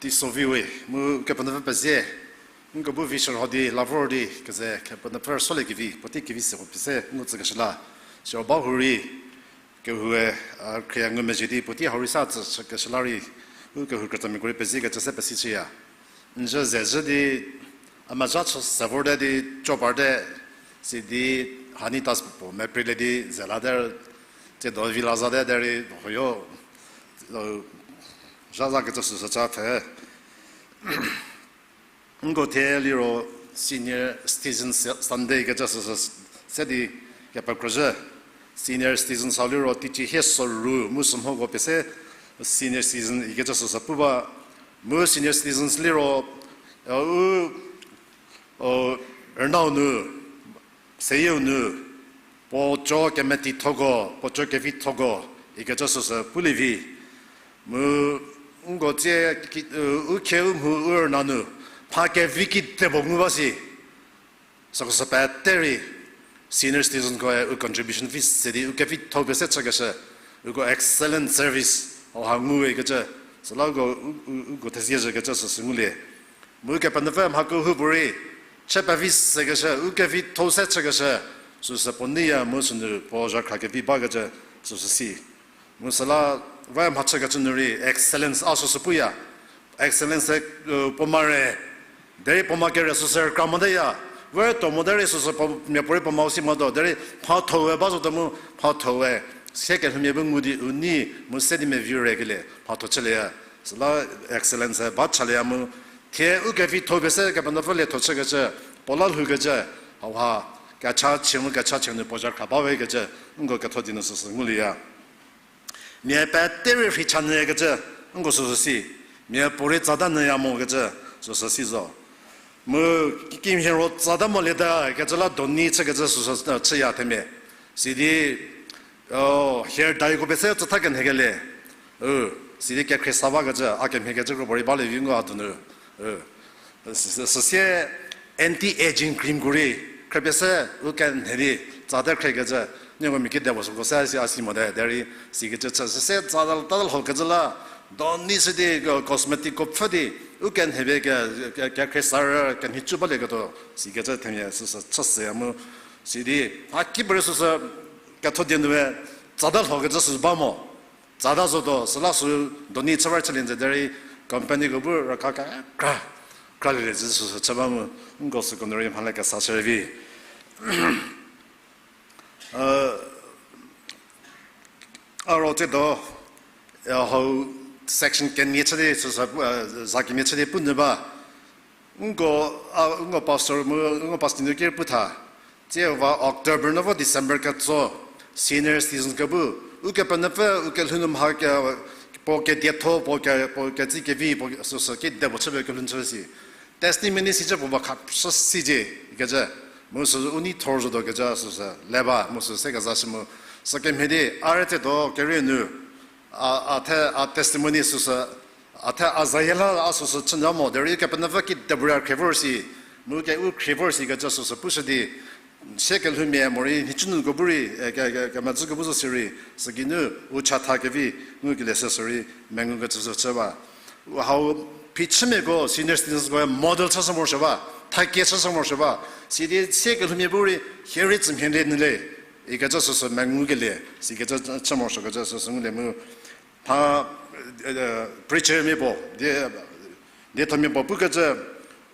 Iso vi we, mu Kepenuopfü pezie, nko bu vi shürho di, la vor di, keze Kepenuopfü rüsuoliekevi, puotei kevi se puo pie se, nko tsükeshü la, siro ba hurei, kehou-e, a, khrie ngumezhie di, puotei hau rei sa tsükeshü la rei, u kehou krütamiako rei pezie kecü se pesi chüya. N zhü ze zhü di, a mezha chü se vorte di, cho parte, sidi, hani tas puo, meprilie di, ze late, tsiedo vi la zate derei, hoyo, zha za kecü süsü ca pfhe. Nko thie liro Senior Citizen Sunday kecü süsü se di kepekro zhü. Senior citizens hau liro teicie hie soru mu sümhoko pie se senior citizen ikecü süsü pu ba. Mu senior citizens liro, u, u, rünau nu, seyieu nu, puo co kemeteithoko, puo co kevithoko ikecü süsü pulie vi. Mu nko tsie u khie u mhu u rüna nu mha kevi kedipuo ngu ba si. Süko sü pete rei senior citizenkoe u contribution fee se di u kevitho pie se chükeshü, uko excellent service hauha nguwe kecü, süla uko, u, u, uko thezie zhükecü süsü ngulie. Mu Kepenuopfü mha kehoupuorei chü pevi sekeshü, u kevitho se chükeshü, süsü puo neiya mu sünu puo zhakhra kevi bakecü süsü si. Mu süla, we mhachükecü nu rei excellence a süsü puya. Excellence, puo mare, derei puo ma kere süsü rükra moteya. We tuo mo derei süsü puo miapuorei puo mau si motuo derei mhatho-e ba zotuo mu mhatho-e sie kelhoumia bu ngu di u nei mu se di mevi rekelie mhatho chülieya. Süla excellence ba chalieya mu thie u kevitho pie se Kepenuopfü lietho chükecü, puo la lhoukecü, hauha kechachie mu kechachie nu puo zhakhra bawekecü, nko ketho di nu süsü ngulieya. Mia pete rei rhei chanyükecü, nko süsü si. Miapuorei tsata nyüya mokecü, süsü si zo. Mu kimhie ro tsata molieta kecü la doni chükecü süsü, chüya themia. Sidi, hair dye ko pie se tsütha kenhekelie. Sidi kekhrie sa bakecü, a kemhiekecü kropuorei balie vi nko a donu. Süsie anti-aging creamko rei khriepie se u kenhe di tsate khriekecü, nieko mia kidepuo süko se si a si mote derei sikecü chü süsie tsata lhokecü la, doni chü di, cosmeticko pfhü di, u kenhepie ke, ke, kekhrie sa rü kenhicu balieketuo sikecü themia süsü chüshüya mu. Sidi, a kipuorei süsü ketho di nue tsata lhokecü süsü ba mo. Tsata zotuo, süla sü doni chü ba chülie nze derei companyko bu raka kekra, kralielie zü süsü chü ba mu, nko süko nu rei mhale kesa shürei vi. A ro tsiedo, hau section kenie chü di süsü, za kemia chü di pu nyü ba. Nko, a, nko pastor mu, nko pastor nu ki pu tha. Tsie va October nu vo December ketso, senior citizenko bu, Ukepenuopfü, u kelhou nu mha ke, puo kedietho, puo ke, puo ketsi kevi, puo süsü kidepuo chüpie kelhou nu chü si. Testimony sicü puo ba kha sü sicie, ikecü. Mu sü u nei thor zotuo kecü süsü le ba, mu sü se kezashü mu. Sükemhie di, a rei tsiedo kerieu nu, a, a the, a testimony süsü, a the a zayie la a süsü chünyü mo derei Kepenuopfü kidepuorei khrie vor si, mu ke u khrie vor sikecü süsü pushü di, sie kelhoumia morei nhicunuko bu rei, e, ke, ke, kemedzüko bu zo sirei, sügeinu u chatha kevi ngukelie süsü rei, mengukecü sü chü ba. Hau phichümiako senior citizensko model chüshü morosuo ba, thakie chüshü morosuo ba, sidi sie kelhoumia bu rei hie rei tsümhie le nyü le, ikecü süsü mengukelie sikecü chü morosuokecü süsü ngulie mu. Mha, preachermia puo, die, diethomia puo pukecü,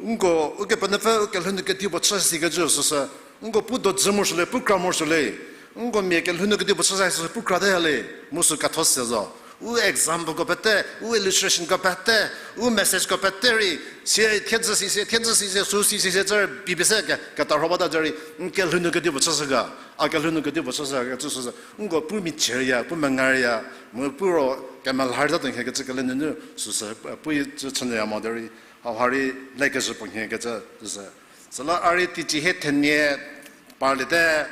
nko Ukepenuopfü u kelhou nu kedipuo chü sikecü süsü, nko pu dojü morosuo le, pu kra morosuo le, nko mia kelhou nu kedipuo chü sa süsü pu krate ya le, mu sü ketho se zo. U exampleko pete, u illustrationko pete, u messageko pete rei, sie thiedzü si sie, thiedzü si sie, sü si sie, sie cü pie pie se ke, ketarho bata derei, n kelhou nu kedipuo chüshü ga, a kelhou nu kedipuo chüshü ga, kecü süsü, nko pu michieya, pu mengareya, mu pu ro kemelha rei ta tuo nhie kecü kele nunu süsü, pu cü chünyüya mo derei, hauha rei lekezhü puo nhie kecü süsü. Süla a rei teicie hie thenie parliete,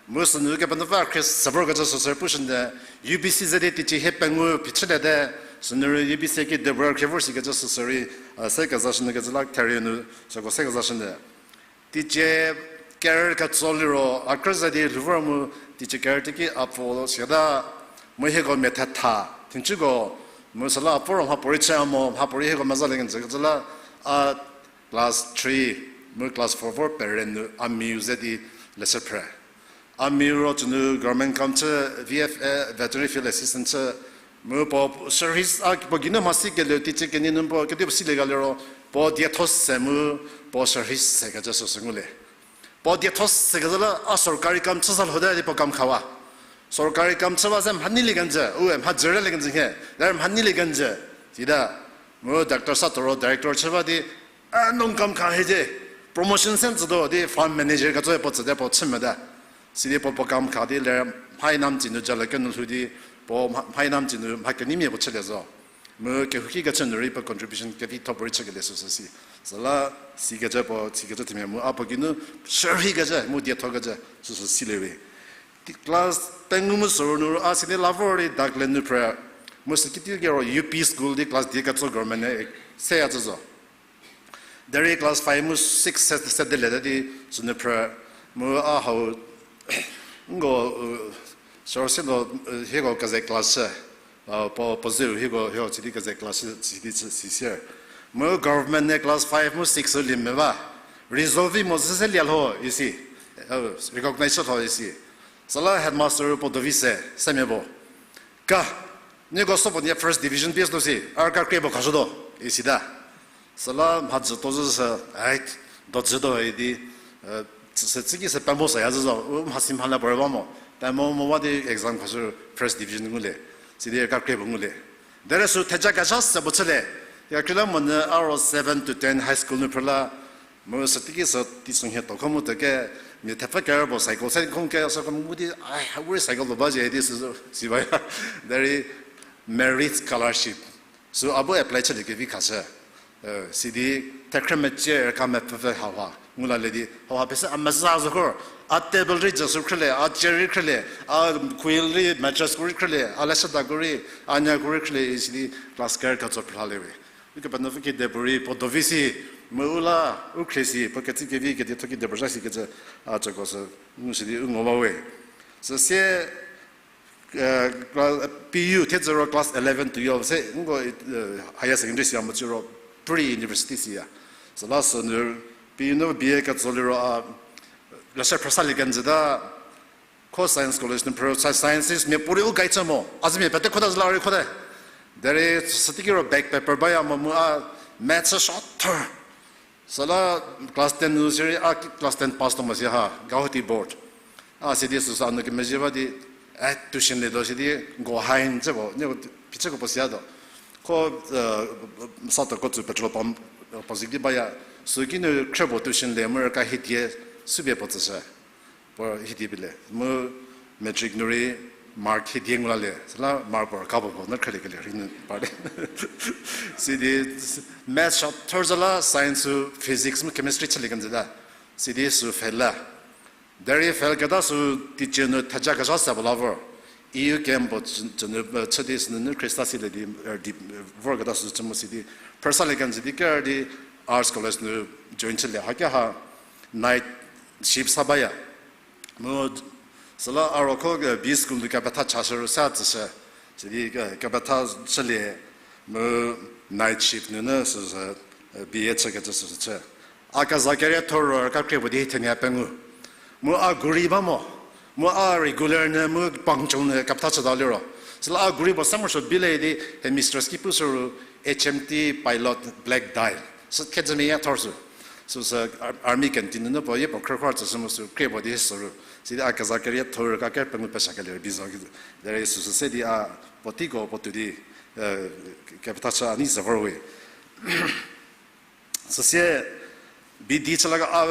mu sünu Kepenuopfü khrie se vorkecü süsü pushünyü, U B C ze di teicie hie pengou phichüliete, sünu rei U B C kidepuorei khrie vor sikecü süsü rei, a, se kezashünyü kecü la therieu nu, süko se kezashünyü. Teicie ker ketso liro a krü ze di lhou vor mu teicie ker teiki a pfuo siata mu hieko mia thetha, thiencüko Mu süla a poro mha puorei chü mo, mha puorei hieko meza le kenjü kecü la, a class three mu class four vor peren nu a miu ze di leshü phrü. A miu ro tsünu government kam chü, V F A, Veterinary Field Assistant chü, mu puo service a puo geinu mhasi kele teacher kenie nu puo kedipuo silie ga liro, puo dietho se mu, puo service se kecü süsü ngulie. Puo dietho se kecü la a sorkari kam chü sa lhote di puo kam khawa. Sorkari kam chü ba ze mhanyilie kenjü, ue mhadzüre le kenjü nhie, der mhanyilie kenjü. Sita, mu doctor sa toro director chü ba di, a non kam kha hie di, promotion se tsütuo di farm manager kecü puo tsüte puo chü meta. Sidi puo puo kam kha di ler mhai nam tsinu jale kenu lhou di, puo mha-, mhai nam tsinu mha kenyimia puo chülie zo. Mu kehouki kechü nu rei puo contribution kevi tho puorei chükelie süsü si. Süla sikecü puo, sikecü themia mu a puo geinu shürhei kecü, mu dietho kecü, süsü silie we. Class ten ngu mu süro nu a sidi la vor di Dockland nu phrü, mu sü kiti kero U P school di class die ketso government-e seya tsü zo. Derei class five mu six se, se delete di sünu phrü, mu a hau, ngo, sürose no, hieko keze class shü, puo, puo zeu hieko, hieko sidi keze class shü, sidi si, si sier. Mu government-e class five mu six lie me ba, resolve vi mo zü se lia lho isi, recognize lho isi. Süla headmaster puo dovi se, semia puo, ka, nieko sopuo nie first division pies nu si, a ka krie puo khashütuo, isita. Süla mhadzü to zü sü, ai, dojütuo idi, se tsiki se pemo seya zü zo, u mhasi mhala puorei ba mo, pemo mo ba di exam khashü first division ngulie, sidi ka krie puo ngulie. Derei sü theja kezha se puo chülie, ya khrila monyü a ro seven to ten high school nu phrüla, mu sü teiki sü teisonhie to kho mu teke, mia thepfü ker puo cycle se khong ke sü kho mu di, ai, ha u rei cycle puo ba zhie di sü, si baya. Derei merit scholarship sü a bu apply chüliekevi khashü. Sidi thekhrü mecie rüka mepfü hauha ngu lalie di hauha pese a meza zo khor, a table rei jü sü khrülie, a chair rei khrülie, a quilt rei mattress ko rei khrülie, a leshüdako rei, a nyako rei khrülie, isidi class ker ketso phrülalie we. Ukepenuopfü kedipuorei puo dovi si, mu u la, u khrie si, puo ketsi kevi kedietho kedipuo zha si kecü, a tsüko sü, ngu sidi u ngo ba we. Süsie, P U thiedzü ro class eleven, twelve se nko, higher secondary siya mo cü ro pre-university siya. Süla sünu P U nu B A ketso liro a, leshü phrüsalie kenjüta, kho science college nu phrü, sciences mia puorei u guide chü mo, a zümia pete khota zü la rei khote. Derei sü teiki ro back paper baya mo mu a maths short term. Süla class ten nu sirei a class ten pass to mo si ha, Guwahati board. A sidi süsa nu kemezhie ba di, a tuition lietuo sidi, go hain tse puo, nieko phichüko puo siyatuo. Kho, satoko tsü petrol pump, opposite di baya, süki nu khrü puo tuition lie mu rüka hiedie, süpie puo tsüshü. Puo hiedie pie le. Mu matric nu rei mark hiedie ngu lalie. Süla mark puo rüka puo puo, no khrüliekelie rei nu par le. Sidi maths short term zü la science-u physics mu chemistry chülie kenjüta. Sidi sü fail la. Derei fail keta sü teacher nu theja kezha se puo la vor. E U camp puo tsü-, tsünu, chü di sünunu Khrista silie di, di, vor keta sü chü mu sidi phrüsalie kenjü di ker di arts college nu join chülie. Haki ha night shift sa baya. Mu süla a ro kho, B school nu kepetha chashü ru sa tsüshü. Sidi kepetha chülie mu night shift nunu süsü, B A chükecü süsü chü. A keza kerietho ro ka krie puo di themia pengou. Mu a guri ba mo. Mu a regular nu mu punctual nu kepetha chüta liro. Süla a guri puo se morosuo bile di headmistress ki pushü ru H M T pilot black die. Sü thedzü mia thor sü. Süsü army canteen nunu puo ye puo khrükhro tsüshü mu sü krie puo di sü ru. Sidi a keza kerietho ro ka kere pengou peshakelie bi zo ki. Derei süsü se di a puoteiko puo tuo di, kepetha chü a nei ze vor we. Süsie B D chü la ke, a,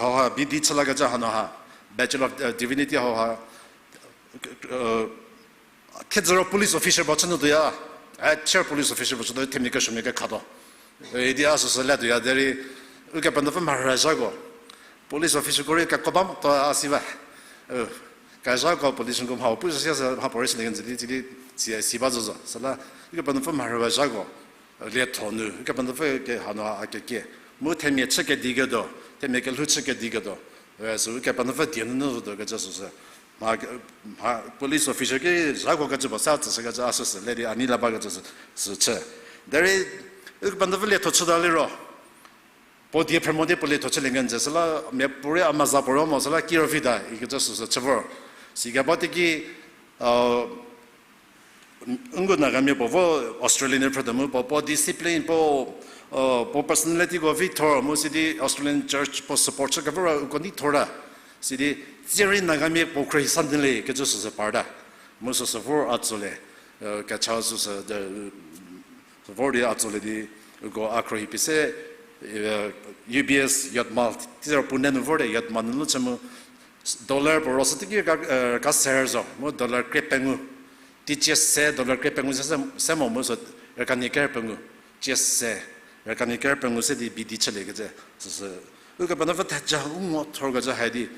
hauha B D chü lakecü hanu ha, Bachelor of Divinity hauha, thedzü ro police officer puo chü nu tuoya, a chair police officer puo chü tuo themia kesuomia kekha tuo. Idi a süsü le tuoya derei, Ukepenuopfü mharhü zhako. Police officerko rei keko ba mo tuo a si ba. Kezhako politicianko mha pu süsie sü mha puorei sülie kenjü di, tsidi, si, si ba zo zo. Süla, Ukepenuopfü mharhü zhako. Lietho nu, Ukepenuopfü ke hanu a kekie. Mu themia chü kediketuo, themia kelhou chü kediketuo. Sü Ukepenuopfü die nunu zotuo kecü süsü. mha, mha police officer ki zhako kecü puo sa tsüshükecü a süsü le di a nei la bakecü sü, sü chü. Derei, u Kepenuopfü lietho chüta liro, puo die phrü mo di puo lietho chülie kenjü süla, miapuorei a meza puo ro mo süla kiro vi ta ikecü süsü chü vor. Sikeba teiki, a, ngu Nagamia puo vo Australian phrütuo mu puo, puo discipline, puo, a, puo personalityko vi thor mu sidi Australian church puo support chü kevor uko nei thor ta. Sidi, tsierei Nagamia puo khro hi sa nile kecü süsü parta. Mu süsü vor a tsolie, e, kecha süsü, e, vor di a tsolie di, uko a khro hi pie se, e, U B S Yotma, tizü Pune nu vor di Yotma nunu chü mu, dollar puo ro sü teiki ka, e, ka ser zo, mu dollar krie pengou. Teicie se dollar krie pengou se, se, se mo mu sü rükanie ker pengou. Teicie se, rükanie ker pengou se di bidi chülie kecü, süsü. Ukepenuopfü theja u ngo thor kecü hai di,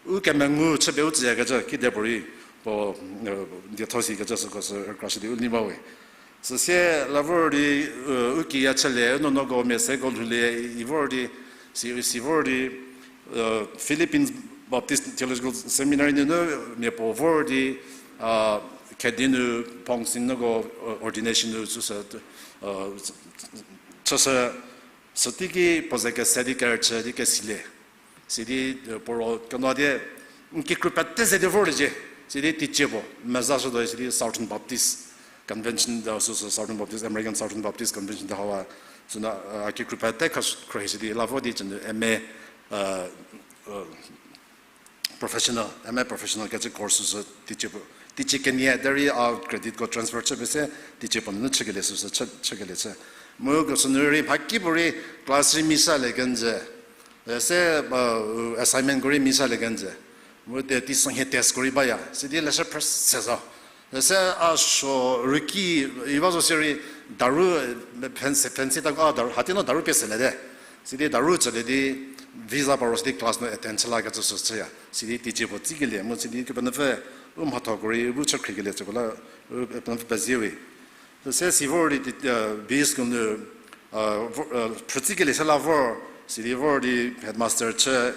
u kemengu chüpie u tsüyakecü kidepuorei puo, e, dietho sikecü süko sü rükra shi di u nei ba we. Süsie la vor di, e, u kiya chülie, u nuonuoko mia seko lhoulie, i vor di, si, si vor di, e, Philippines Baptist Theological Seminary nunu mia puo vor di, a, Khedi nu Pongsin nuko, e, ordination nu süsü, e, chüshü, sü teiki puo ze kese di kerüchü di kesilie. Sidi, e, puo ro keno di, n kikru pete ze di vorliecie. Sidi teicie puo meza shütuo sidi Southern Baptist Convention, e, süsü Southern Baptist, American Southern Baptist Convention de hawa, süna, e, a kikru pete kha khro hi sidi la vo di cünu M A, e, e, professional, M A professional kecü course sü teicie puo, teicie kenie derei a creditko transfer chüpie se teicie puo nunu chükelie süsü chü, chükelie chü. Mu ko sünu rei mhakipuorei class rei mi salie kenjü. E, se, e, assignmentko rei mi salie kenjü. Mu te teisonhie testko rei baya. Sidi leshü phrü se zo. E, se a suo rüki, i ba zo sirei daru, e, phensi, phensi ta a daru, hati no daru pie seliete. Sidi daru tsülie di visa paro sidi class nu attend chü lakecü sü chüya. Sidi teicie puo tsikelie mu sidi Kepenuopfü u mhathoko rei bu chü khriekelie tsüko la, u, Kepenuopfü pezie we. Süse si vor di, e, B S ku nu, e, phrütsikelie se la vor, sidi vor di headmaster chü,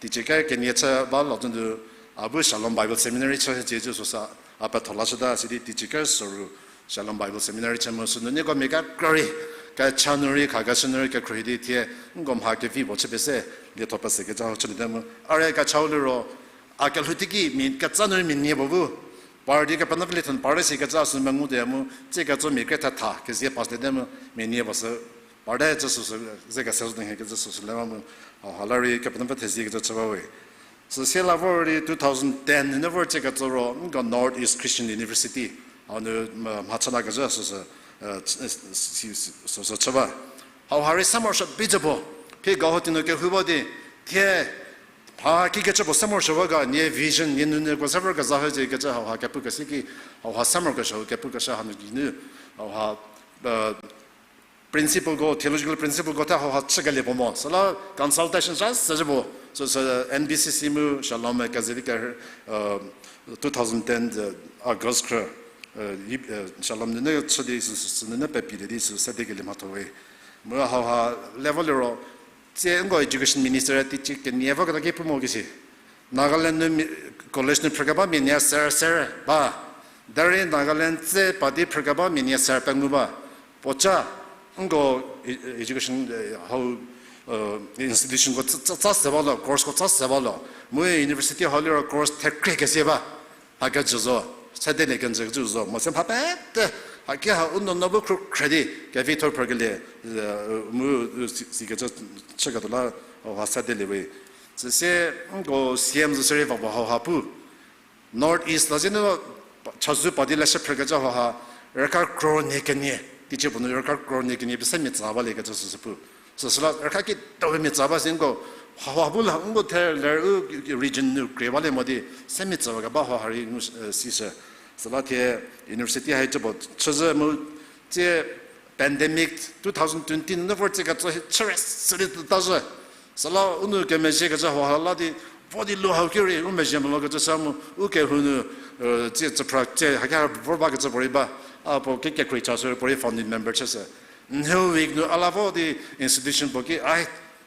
teicie ker kenie chü ba lo zünu, a bu Shalom Bible Seminary chü hiecie cü süsa, a petho la chüta sidi teicie ker soru Shalom Bible Seminary chü mu sünu nieko mia kekra rei, kecha nu rei, khakeshü nu rei kekhruohi di thie, nko mha kevi puo chüpie se, lietho pesekecü hau chüliete mu. A rei kechau liro, a kelhou teiki mia ketsa nu rei mia nie puo bu par di Kepenuopfü lietho nu par le sikecü a sü mengu tuoya mu, tsie ketso mia kre thetha kezie pass liete mu, mia nie puo sü parte cü süsü, ze kese zo nhie kecü süsü le ba mu, hau ha la rei Kepenuopfü theziekecü chü ba we. Süsie la vor di two thousand ten nunu vor tsie ketso ro, nko North East Christian University, hau nu, mha chülakezhü süsü, e, si, si, süsü chü ba. Hau ha rei se morosuo bi cü puo, phi gahoti nu kehou ba di, thie, ha kikecü puo se morosuo ba ga, nie vision, nie nunuko se vorkezha hüzie kecü hau ha kepukeshü ki, hau ha se morokesuo kepukeshü hanu geinu, hau ha, e, principalko, theological principalko the hau ha chükelie puo mo. Süla consultation sa se zhü puo. Süsü N B C C mu Shalom keze di ke, e, two thousand ten, e, August khrü, e, Shalom nunu chü di sü, sü, sünunu pepilie di sü sedekelie mhatho we. Mu hau ha level liro, tsie nko education minister teicie kenie vo keta ki pu mo kisi. Nagaland nu college nu phrükeba mia nie ser ser ba. Derei Nagaland tse pa di phrükeba mia nie ser pengou ba. Puoca nko education, e, hau, e, institutionko tsa, tsa, tsa se ba lo, courseko tsa se ba lo. Mu university hau liro course thekrie kesie ba. Hakecü zo, sedelie kenjü kecü zo, mo se mha pete, haki ha u nuonuo bu khrukhre di, kevithor phrükelie, e, mu, e, si, sikecü chüketuo la, hau ha sedelie we. Süsie, nko C M zo sirei va puo hau ha pu. North East la zenu, chazou pa di leshü phrükecü hau ha, rüka crore nie kenie, teicie puo nu rüka crore nie kenie pie se mia tsa baliekecü süsü pu. Süsüla rüka ki tawe mia tsa ba si nko, hau ha bu la nko the ler u region nu krie balie mo di, se mia tsa ba keba hau ha rei ngu, e, sishü. Süla thie university hai cü puo chüzhü mu tsie pandemic two thousand twenty nunu vor tsie ketso hi chüre sü di ta zhü. Süla u nu kemezhiekecü hau ha la di, vo di lu hau ki rei u mezhie molo kecü sa mu, u kehou nu, e, tsie tsüphra tsie haki ha vor bakecü puorei ba, a puo ki kekhruohi cha sü puorei founding member chüshü. Nheu week nu a la vo di institution puo ki, ai,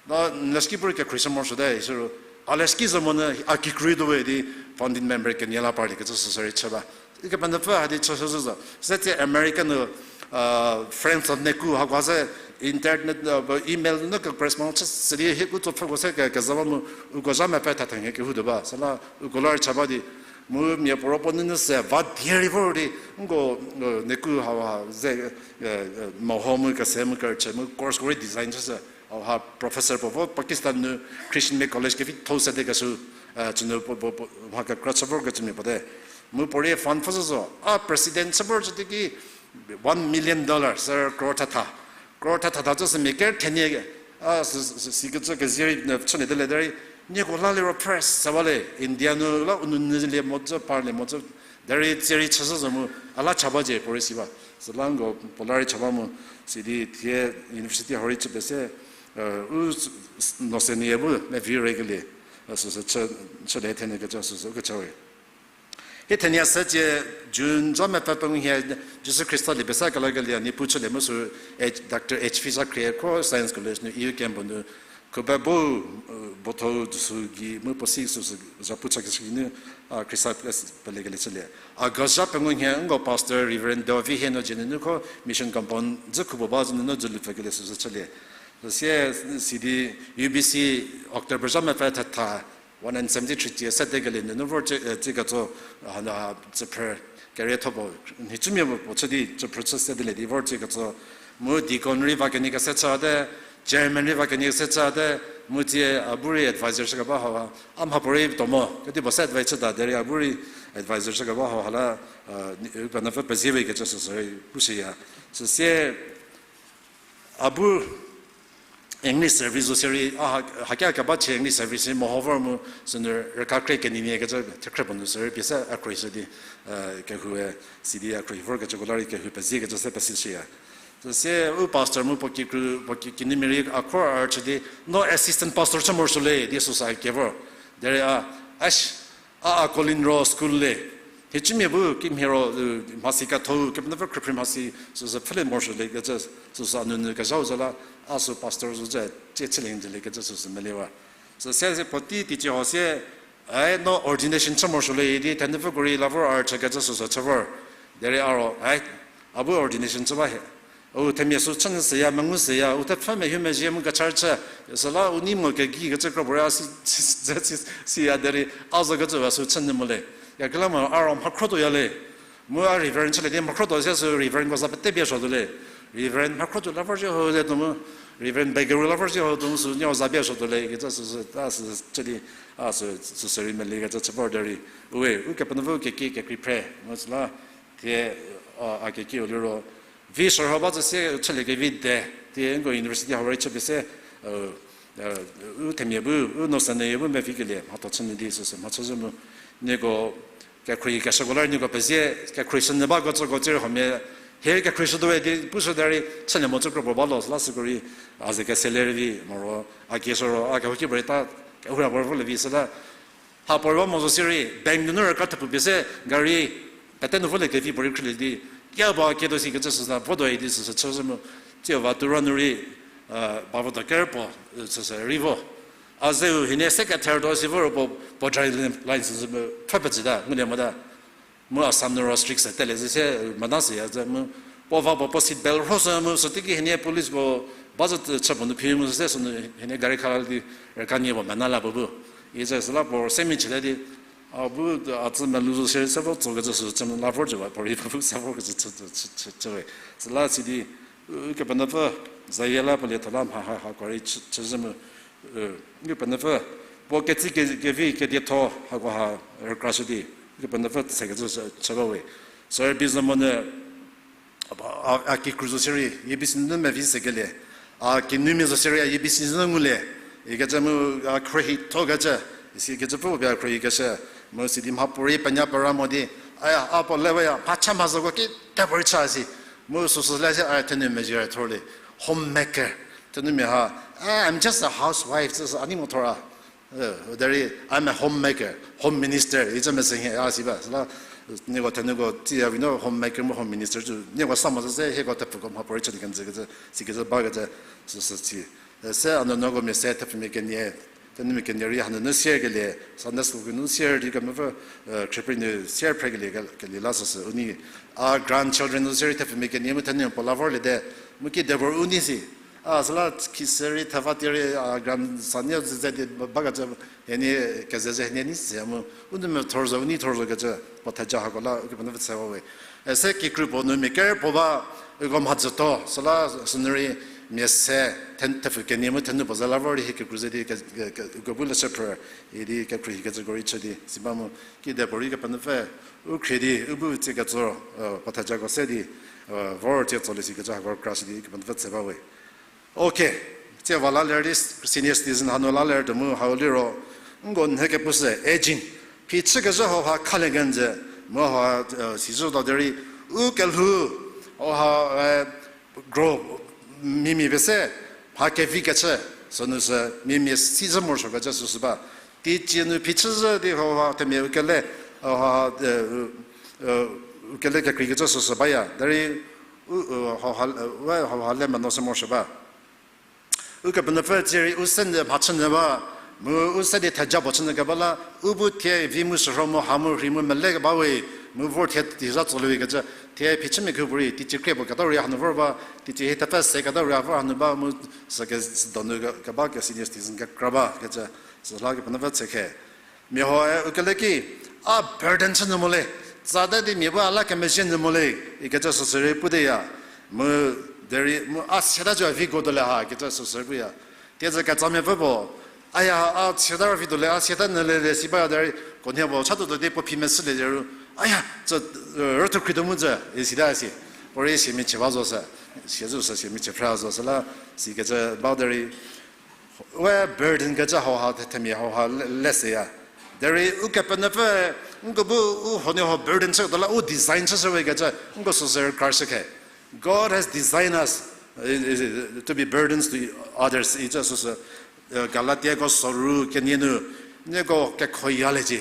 na n leski puorei kekhruohishü morosuote, siro, a leski zo monyü a kikru tuowe di, founding member kenie la parliekecü süsü rei chü ba. Ukepenuopfü hadi chüshü zo. Setse America nu, uh, Friends of Neku hako se internet, uh, email nu ke correspond chü sidi hi u tsopfhüko se ke, kezha ba mu uko zha mepfü thatha nhie kehoutuo ba. Süla uko la rei cha ba di, mu mia puo ro puo nunu se va die rei vor di, nko, uh, Neku ha, ha ze, uh, uh, meho mu kese mu kerüchü mu course ko rei design chüshü. Hau ha professor puo vo Pakistan nu Christian College kevitho sede keshü, uh, cünu puo, puo, puo, mha kekra chü vorkecümia puo te. Mu puo rei fund pfhüshü zo. A president chü vor chü di ki one million dollar, sir, crore thatha. Crore thatha tha chü sümia ker thenie, a, si, si, sikecü kezie rei, ne, chülie de le derei, nieko la liro press sa ba le, India nu la u nunu lie mo zhü, parlie mo zhü, derei tsie rei chüshü zo mu, a la cha ba cie puo rei si ba. Süla nko puo la rei cha ba mu, sidi thie university hau rei chü pese, uh, u s-, s-, no se nie bu, ne vi rei kelie, uh, süsü chü, chülie thenie kecü süsü kechüwe. Hie thenie se cie June zha mepfü pengou hie Jisu Khrista lie pesa kelakelie Niepuu chülie mu sü H-, Doctor H V Zakhrie kro Science College nu E U camp nu khube bo, uh, botho sü gei mu puo si süsü zhapu chakeshü nu, a, Khrista pelekelie chülie. August zha pengou hie nko pastor Reverend Dovi hie nu dzie nunu kho mission compound dzü khubo ba zü nunu dzü lupfükelie süsü chülie. Süsie sidi U B C October zha mepfü thetha one hundred seventy-three tie sedekelie nunu vor tsie, eh, tsie ketso, ah, na, tsüphrü kerietho puo, nhicumia puo chü di tsüphrü chü sedelie di vor tsie ketso, mu deacon rei va kenie kese chüte, chairman rei va kenie kese chüte, mu tsie a bu rei advisor chükeba hau, a mhapuorei tuo mo kedipuo se advise chüta derei a bu rei advisor chükeba hau ha la, uh, Ukepenuopfü pezie we kecü süsü rei pushüya. Süsie a bu English service zo sirei, a ha, hakia keba chie English service rei meho vor mu, sünu rükakrie keninie kecü, thekhre puo nu sirei pie se a khruohishü di, uh, kehoue, sidi a khruohi vorkecüko la rei kehou pezie kecü se pesishüya. Süsie u pastor mu puo kikru, puo ki, kinumia rei a khor a rüchü di, no assistant pastor chü morosuo le, di süsü a kie vor. Derei a, a, a, a Colin ro school le. Nhicumia bu kimhie ro, uh, mhasi ketho, Kepenuopfü khrüphrei mhasi, süsü pfhülie morosuo le kecü, süsü a nunu kezhau zo la, a sü pastor zo zhü, tsie chülie njülie kecü süsü meliewa. Süsie se puotei teicie ho sie, ai, no ordination chü morosuo le idi, thenuopfüko rei la vor a rüchü kecü süsü chü vor. Derei a ro, ai, a bu ordination chü ba hie. U themia sü chünyü seya, mengu seya, u thepfü mehu mezhie mu kecha rüchü, süla u nei mo kegei kecü kro puorei a si, si, si, siya derei, a zo kecü ba sü chünyü mo le. Yakela mo a ro mhakhrotuoya le. Mu a reverend chülie di mhakhrotuo sie sü reverendko za pete bie suotuo le. Reverend mhakhrotuo la vor zhie ho le tuo mu, Reverend Begeru la vor zhie ho tuo mu sü nieko za bie suotuo le kecü süsü, a sü chü di, a sü, süsü rei melie kecü chü vor derei. Uwe, Ukepenuopfü kekie kekrei phre, mu süla, thie, a, a kekieu liro vi shürho ba zhü sie chülie kevi de, thie nko university hau rei chü pie se, u themia bu, u no sanyü bu mevikelie mhatho chünyü di süsü mhachüzhü mu. Nieko kekhruohi keshüko la rei nieko pezie, kekhruohi shünyü ba kecüko tsie rei huomia, hie kekhruohi shütuowe di pushü derei chülie mo cü kro puo ba lo süla süko rei, a ze keselie rei vi moro, a kieshü ro, a kehouki puorei ta, kehou ra puorei volie vi süla, ha puorei ba mo zo sirei, bank nunu rükra thepfu pie se, gari, pete nu volie kevi puorei khrülie di, kia ba kietuo si kecü süsü, votuo idi süsü chüzhü mu, tsie va tura nu rei, ba votuo ker puo, süsü rei vo. A zeu hienie se kethertuo si vor puo, puo driving license mu pfhü pezhüta, ngulie mota. Mu Assam nu ro strict se tele zhü sie, mena seya zhü mu. Puo va puo, puo seat belt rhoshü mu, süteiki hienie policeko ba zhü chü puo nu phi mu se sünu hienie gari khala di, rüka nie puo mena la puo bu. Izhü süla puo semi chüte di, a bu a tsü melou zo sie se vo tso kecü sü chü mu la vor jü ba, puorei puo bu se vor kecü chü, chü, chü, chü, chüwe. Süla sidi, Ukepenuopfü, zayie la puo lietho la mha ha, hako rei chü, chüzhü mu, Ukepenuopfü, puo ketsi ke, kevi kedietho hakoha rükrashü di, Ukepenuopfü sekecü chü, chü bawe. Sir Bizomonyü, a, a, a kikru zo sirei, U B C nu mevi sekelie. A kinumia zo sirei, a U B C nu ngulie. Ikecü mu, a khruohithokecü, isikecü puo pie a khruohikeshü. Mu sidi mhapuorei penya pera mo di, aya, a puo leweya, mhacha mhazhüko kete puorei cha si. Mu süsü la se a thenou mezhie thorlie. Homemaker. Thenumia ha, ah, I'm just a housewife, süsü a nei mo thor a. Derei, I'm a homemaker, home minister, icü mese nhie a si ba. Süla, nieko thenuko tsiya vi no homemaker mu home minister cü, nieko sa mo zhü se hieko thepfuko mhapuorei chü di kenjü kecü, sikecü bakecü, süsü si. Se a nuonuoko mia se thepfumia kenie, Thenumia kenie rei hanunu sier kelie, Sunday school ki nu sier di kemepfü, eh, khrieprei nu sier phrekelie ke-, kelie la süsü. Uni, a grandchildren nu sier rei thepfumia kenie mu thenu puo la vorlie te, mu ki de vor uni si. A, süla khisü rei, theva tie rei, a, grandson nie zeze di ba kecü, henie kezeze henie ni se mu. Uni methor zo, uni thor zo kecü, puo theja hako la, ukepenuopfü tsewa we. Ese kikru puo nu mia ker puo ba, uko mhadzütho, süla sünu rei mia se, then-, thepfu kenie mu thenu puo ze la vor di hie kikru ze di ke-, ke-, ke-, uko bu leshü phrü, idi kekru hi kecüko rei chü di, si ba mu, ki de puo rei kepenuopfü, u khrie di, u bu tsie ketsü, eh, puo thejako se di, eh, vor tsie tsolie si kecü hako kra si di kepenuopfü tse ba we. Okay, tsie va la ler di senior citizen hanu la ler tuo mu hau liro, nko nhie kepushü, aging. Phichü kezhü hauha khalie kenjü, mu hauha, eh, sizhü tuo derei, u kelhou, hauha, eh, grow, mimia pese, mha kevi kechü, sünu sü mimia sizhü morosuo kecü süsü ba. Teicie nu phichüzhü di hauha themia u kele, hauha, eh, u, eh, u kele kekreikecü süsü baya. Derei, u, u, hauha, we hauha le meno sü morosuo ba. Ukepenuopfü tsie rei u se nyü mhachünyü ba, mu u se di theja puo chünyü keba la, u bu thie vi mu shürho mu ha mu rhi mu mele keba we, mu vor thie teiza tsolie we kecü, thie phichümia khou puorei, teicie krie puo keta rei hanu vor ba, teicie hie thepfü se keta rei a vor hanu ba, mu sü ke, sü donu ke, keba ke senior citizen kekra ba kecü, süla kepenuopfü tse khe. Mia huoe u kele ki, a burden chü nyü mo le, tsata di mia bu a la kemezhie nyü mo le, ikecü süsü rei puteya, mu derei, mu a siata zo a vi ko tuo le ha, ikecü süsü rei puya. Tieze ketsamia pfü puo, aya, a siata ro vi tuo le, a siata nyü le le si baya derei, khunhie puo chatuo tuo di puo phi meshülie ru, aya, tsü, eh, rüthu khrituo mu tsü, isita si, puorei siamia chie ba zo sü, sia zo sü siamia chie phra zo sü la, sikecü ba derei, we burden kecü hauha the-, themia hauha le, le seya. Derei ukepenuopfü, nko bu u huoniehuo burden chütuo la u design chüshü we kecü, nko süsü rei kra shükhe. God has designed us, uh, to be burdens to others. Icü süsü, uh, Galatiako soru kenie nu, nieko kekhoyaliecie.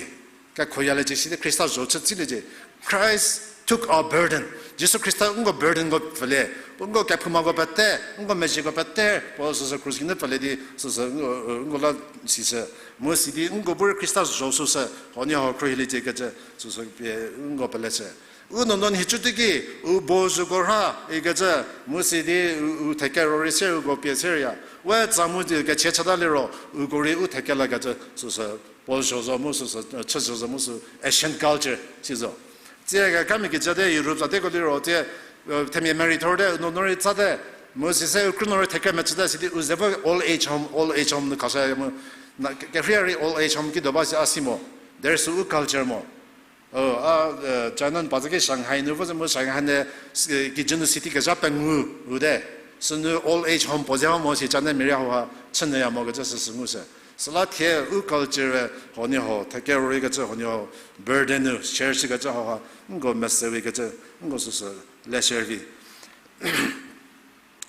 Kekhoyaliecie sidi Khrista zho chü tsiliecie. Christ took our burden. Jisu Khrista nko burdenko pfülie. Nko kephoumako pete, nko mezhieko pete, puo süsü krus geinu pfülie di, süsü, uh, nko la sishü. Mu sidi nko bu rei Khrista zho süsü, huoniehuo khruohiliecie kecü, süsü pie nko peleshü. U nuonuo nhicü teiki, u bo zhüko rha, ikecü, mu sidi u, u thekero rei se uko pie seya. We tsa mu di kechie chata liro, uko rei u theke lakecü, süsü, puo zho zo mu süsü, uh, chü zho zo mu sü, ancient culture, si zo. Tsie kekamia kijü te Europe zateko liro, tsie, uh, themia marry thor te, u nuonuo rei tsa te, mu sise u krünuo rei theke mechü te, sidi u ze vo old age home, old age home nu khashü mu, na, ke, kerhei rei old age home ki do ba si a si mo, derei sü u culture mo. O, a, eh, China nu pa zü ki Shanghai nu vo zü mu Shanghai ne, eh, kijü nu city kezha pengou u te. Sünu old age home puo ze ha mo si China mia rei hauha chünyüya mo kecü süsü ngu se. Süla thie u culture huoniehuo, thekero rei kecü huoniehuo burden nu, share shi kecü hauha, nko mese we kecü, nko süsü le share vi.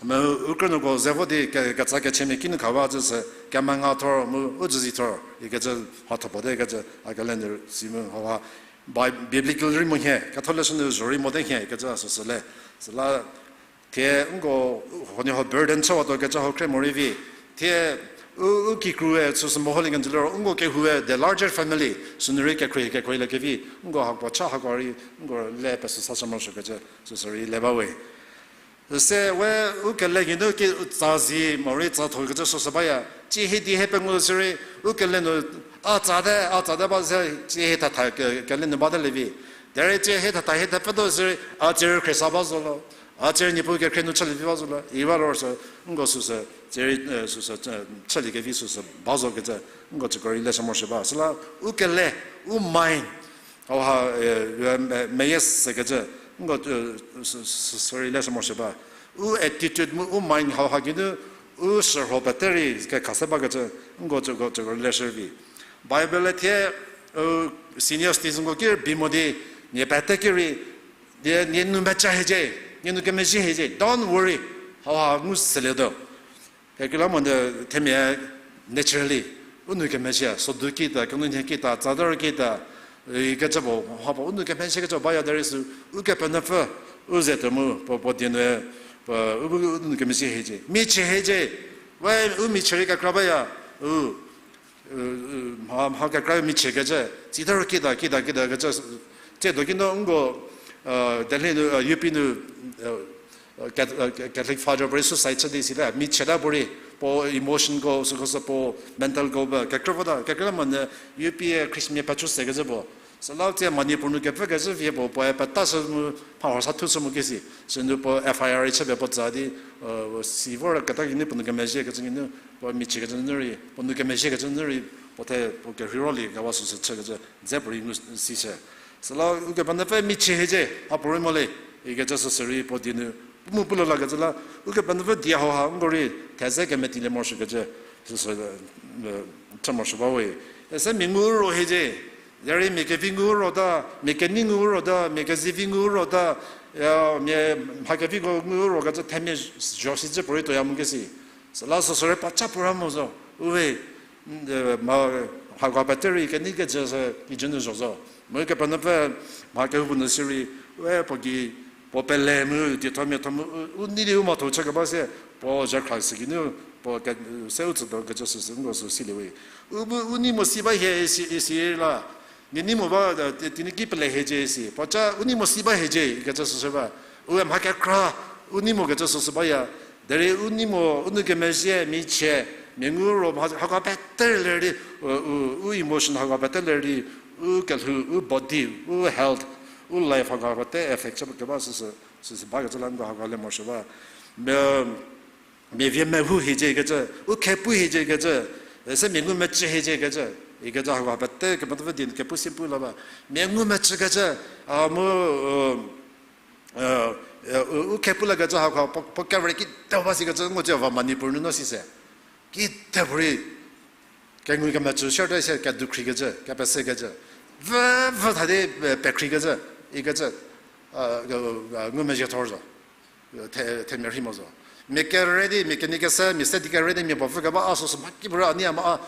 Mu u krünuoko ze vo di ke, ketsa kechümia kinu khawa zü sü, kemenga thor mu u züzi thor, ikecü mhatho puo te kecü, a calendar si mu hauha, Bi-, biblical rei mo nhie, ketholeshü nu zho rei mo te nhie, ikecü süsü le. Süla, thie nko, huoniehuo burden chüwatuo kecü hau khrie morei vi, thie u, u kikrue süsü meholie kenjü liro, nko kehoue the larger family, sünu rei kekhruohi kekhruohi le kevi, nko hako cha hako rei, nko le pesü sashü morosuo kecü, süsü rei le ba we. Se we u kele geinu ki tsa zi morei tsa tho kecü süsü baya. Tsie hie di hie pengou sirei, u kele nu a tsa te, a tsa te ba se, tsie hie thatha ke, kele nu bate le vi. Derei tsie hie thatha hie thepfü tuo sirei, a tsie rei khriesa ba zo lo. A tsie rei Niepuu kekhrie nu chülie vi ba zo lo. I ba lo sü, nko süsü, tsie rei, eh, süsü, eh, chülie kevi süsü ba zo kecü, nko tsüko rei leshü morosuo ba. Süla, u kele, u mind, hauha, eh, me, meyie sekecü, nko, eh, sü, sü, sü rei leshü morosuo ba. U attitude mu u mind hauha geinu, u shürho pete rei kekhase bakecü, nko tsüko, tsüko rei leshü vi. Bible-e thie, u senior citizenko ki rei bi mo di, nie pete ki rei, die, nie nou mecha hiecie, nie nou kemezhie hiecie, don't worry, hauha ngu selietuo. Kekreilamonyü themia naturally, u nou kemezhie, sodu kita, kenu nhie kita, tsadar kita, ikecü puo, ha puo, u nou kemezhie kecü baya derei sü, Ukepenuopfü, u ze tuo mu, puo, puo die nu, puo, u, u nou kemezhie hiecie. Michie hiecie, we, u michie rei kekra baya, u, mha, mha kekra michiekecü, tsita ro kita, kita, kita kecü, tsiedo ki no nko, Delhi nu, U P nu, Cath-, Catholic Father puorei suicide chü di sita, michieta puorei, puo emotionko, süko sü puo mentalko ba, kekra vota, kekreilamonyü U P-e Christianmia pechu sekecü puo. Süla tsie Manipur nu kepfükecü vie puo, puoe peta sü mu, mha hor sa thu sü mu kesi, sünu puo F I R chüpie puo tsa di, si vor keta kinu puo nou kemezhiekecü kinu, puo michiekecü nu rei, puo nou kemezhiekecü nu rei, puo the, puo kerhei rolie kewa süsü chükecü, dze puorei ngu sishü. Süla Ukepenuopfü michie hiecie, ha puorei mo le, ikecü süsü rei puo die nu, pu mu pulo lakecü la, Ukepenuopfü die hauha nko rei, theze kemetilie morosuokecü, süsü, chü morosuo ba we. Ese mia ngu ro hiecie, derei mia kevi ngu rota, mia kenei ngu rota, mia kezivi ngu rota, mia mha keviko ngu rokecü themia zho si cü puorei tuoya mu kesi. Süla süsü rei pa cha puo ra mo zo. Uwe, mha, hako pete rei kenei kejü sü kijü nu zho zo. Mu Kepenuopfü mha kehoupuo nu sirei, we puo gei, puo pele mu, dietho miatho mu, u, u nei di u mhatho chü keba sie, puo zhakhra sü kinu, puo ke, se u tsütuo kecü süsü nko sü silie we. U bu, u nei mo si ba hie isi, isi la. Mia nei mo ba, Tenyidie ki pele hiecie isi. Puo cha, u nei mo si ba hiecie, ikecü süsü ba. Ue mha kekra, u nei mo kecü süsü baya. Derei u nei mo, u nou kemezhie, michie, mia ngu ro, mha, hako pete ler di, u, u, u emotion hako pete ler di, u kelhou, u body, u health, u life hako pete affect chü keba süsü, süsü bakecü la nko hako le morosuo ba. Mia, mia vie mehou hiecie kecü, u khepu hiecie kecü, se mia ngumecü hiecie kecü, ikecü hako pete Kepenuopfü die nu kepu si pu la ba. Mia ngumecü kecü, a, mu, u, u, u khepu lakecü hako, puo, puo kevre kite ba sikecü nko tsie va Manipur nu no sise. Kite puorei, kengu kemecü share se kedukhrikecü, kepesekecü. Vü, vü tha di, pekhrikecü, ikecü, ngumezhie thor zo. The, themia rhei mo zo. Mia kere di, mia kenei kese, mia se di kere di, mia puo pfü keba, a süsü mha ki puorei a nei a mo, a,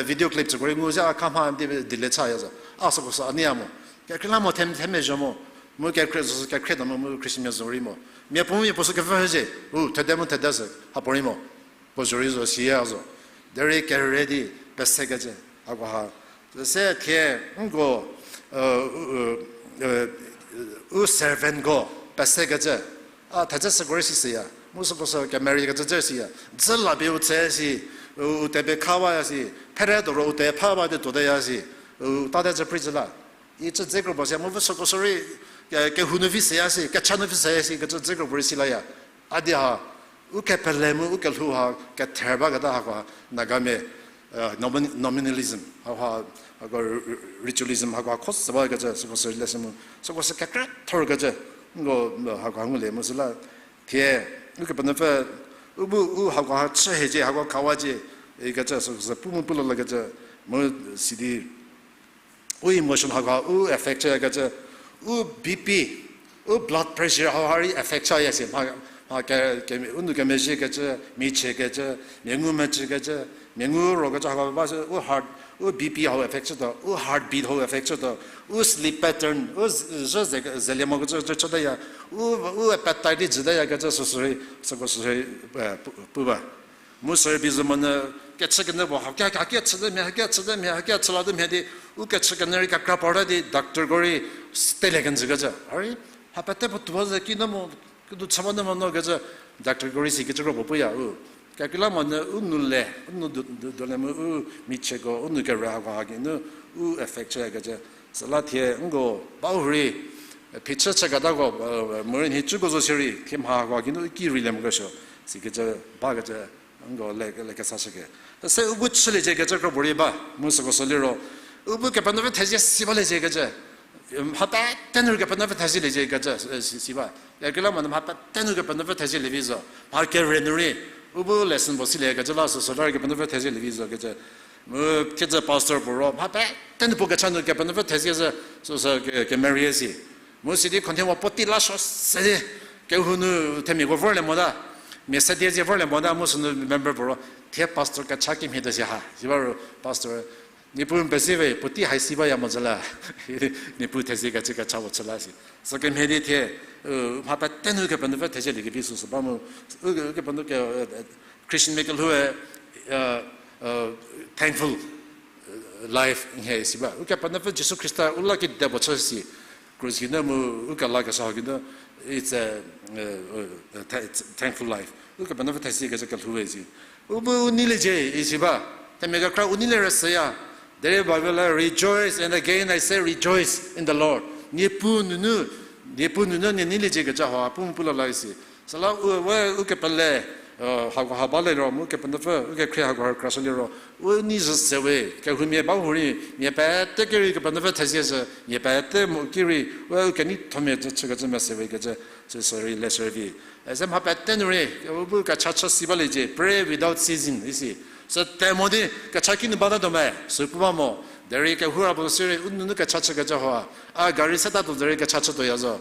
video clip tsüko rei ngu zhie a kha mha di delete chaya zo. A süko sü a nei a mo. Kekreilamonyü the, themia zho mo. Mu kekhrie süsü kekhrie ta mo, mu Christianmia zo rei mo. Mia puo mu mia puo sü kepfü hiecie. U, thede mu thede sü, ha puorei mo. Puo zho rei zo, siya zo. Derei kere di, pesekecü, hako ha. Se thie, nko, u servantko, pesekecü. A, thedze süko rei si süya. Mu süko sü kemerie kecü dze siya. Dzü la pie u tse si, u, u tepie khawaya si, phere tuoro u te pha ba di tuoteya si, u tate zü prei zü la. Icü dze kro puo siya, mu vü süko sü rei, ke, kehou nu vi seya si, kecha nu vi seya si, kecü dze kro puo rei si laya. A di ha, u kepele mu u kelhou ha kether baketa hako ha, Nagamia, nominalism, hako ha, hako ritualism, hako ha kho sü bakecü, süko sü lesson mu, süko sü kekra thor kecü, nko, hako ha ngulie mu süla, thie, Ukepenuopfü, u bu u hako ha chü hiecie, hako khawacie, ikecü süko sü pu mu pulo lakecü, mu sidi, u emotion hako u affect chüyakecü, u B P, u blood pressure hau ha rei affect chaya si, mha, mha ke, ke, u nou kemezhiekecü, michiekecü, mia ngumecükecü, mia ngu rokecü hako ba sü, u heart, u B P hau affect chütuo, u heartbeat hau affect chütuo, u sleep pattern, u z-, zhü ze, zelie mokecü chü, chütaya, u, u appetite di jütayakecü süsü rei, süko süsü rei, pu, pu ba. Mu service monyü kechü kenyü puo, haki, haki, haki chüte mhie, haki chüte mhie, haki chü late mhie di, u kechü kenyü rei kekra parta di, doctorko rei stay le kenjükecü. A rei, ha pete puo tuo ze ki no mo, kedu chü ba no mo no kecü, doctorko rei sikecü kro puo puya u. Kekreilamonyü u nou le, u nou du, du, du le mu u michieko, u nou kere hako ha geinu, u affect chüyakecü. Süla thie, nko, ba u rei, phichü chüketako, morei nhicüko zo shierei, thie mha hako ha geinu u ki rei le mokeshü, sikecü, bakecü, nko le, le kesa shüke. Se u bu chüliecie kecü kro puorei ba, mu süko sü liro. U bu Kepenuopfü thezie si baliecie kecü. Mha pete nu Kepenuopfü thezieliecie kecü, si, si ba. Kekreilamonyü mha pete nu Kepenuopfü thezielie vi zo. Mha kere nu rei. U bu lesson puo silie kecü la süsü la rei Kepenuopfü thezielie vi zo kecü. Mu thiedzü pastor puo ro, mha pete nu puo kecha nu Kepenuopfü thezie zhü, süsü ke, kemerie si. Mu sidi continue puotei la suo se di, kehou nu themiako vorlie mota, mia se die zie vorlie mota, mu sünu member puo ro, thie pastor kecha kimhie te si ha, si ba ro pastor, Niepuu n pezie we, puotei hai si baya mo zhü la, Niepuu thezie kecü kecha puo chü la si. Sükemhie di thie, mha pete nu Kepenuopfü thezielie kevi süsü ba mu, u, Kepenuopfü, Christianmia kelhoue, thankful. life nhie isi ba. Ukepenuopfü Jisu Khrista u la kedipuo chü si, krus geinu mu u kelakeshü hau geinu, it's a, uh, uh, tha-, thankful life. Ukepenuopfü thesi kecü kelhou we si. U bu u neiliecie isi ba. Themia kekra u neilie rüsüya. Derei Bible la, rejoice, and again I say rejoice in the Lord. Niepuu nunu, Niepuu nunu nie neiliecie kecü hau pu mu pu la la isi. Süla u we u kepele, uh, hakoha baliro mu Kepenuopfü u kekhrie hakoha krashü liro, u nei zhü se we, kehou mia ba hurei, mia pete ki rei Kepenuopfü thezie zhü, mia pete mo ki rei, we u keneithomia chükecü mese we kecü, süsü rei le shürei vi. Ese mha pete nu rei, u bu kecha chü si baliecie, pray without ceasing isi. Sü te mo di kecha kinu bata tuo me, sü pu ba mo. Derei kehou ra puo sirei, u nunu kecha chükecü hau a, a gari setatuo derei kecha chütuoya zo.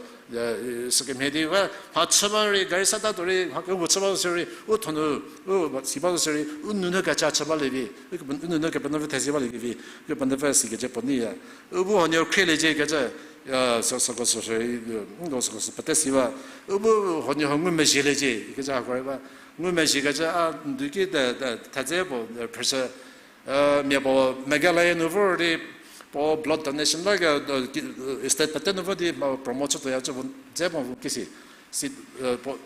Sükemhie di we mha chü ba rei, gari setatuo rei, mha kehoupuo chü ba zo sirei, u thonu, u si ba zo sirei, u nunu kecha chü balie vi, u nunu Kepenuopfü thezie balie vi, Kepenuopfü sikecü puo neiya. U bu huoniehuo khrieliecie kecü, sü, süko sü, sü, u süko sü pete si ba. U bu huoniehuo ngumezhieliecie kecü hako rei ba. Ngumezhie kecü a ndu ki te, te, thedze puo, phrüshü, mia puo Meghalaya nu vor di, puo blood donation la ke, state pete nu vor di, promote chütuoya cü puo, dze puo ki si, si, puo,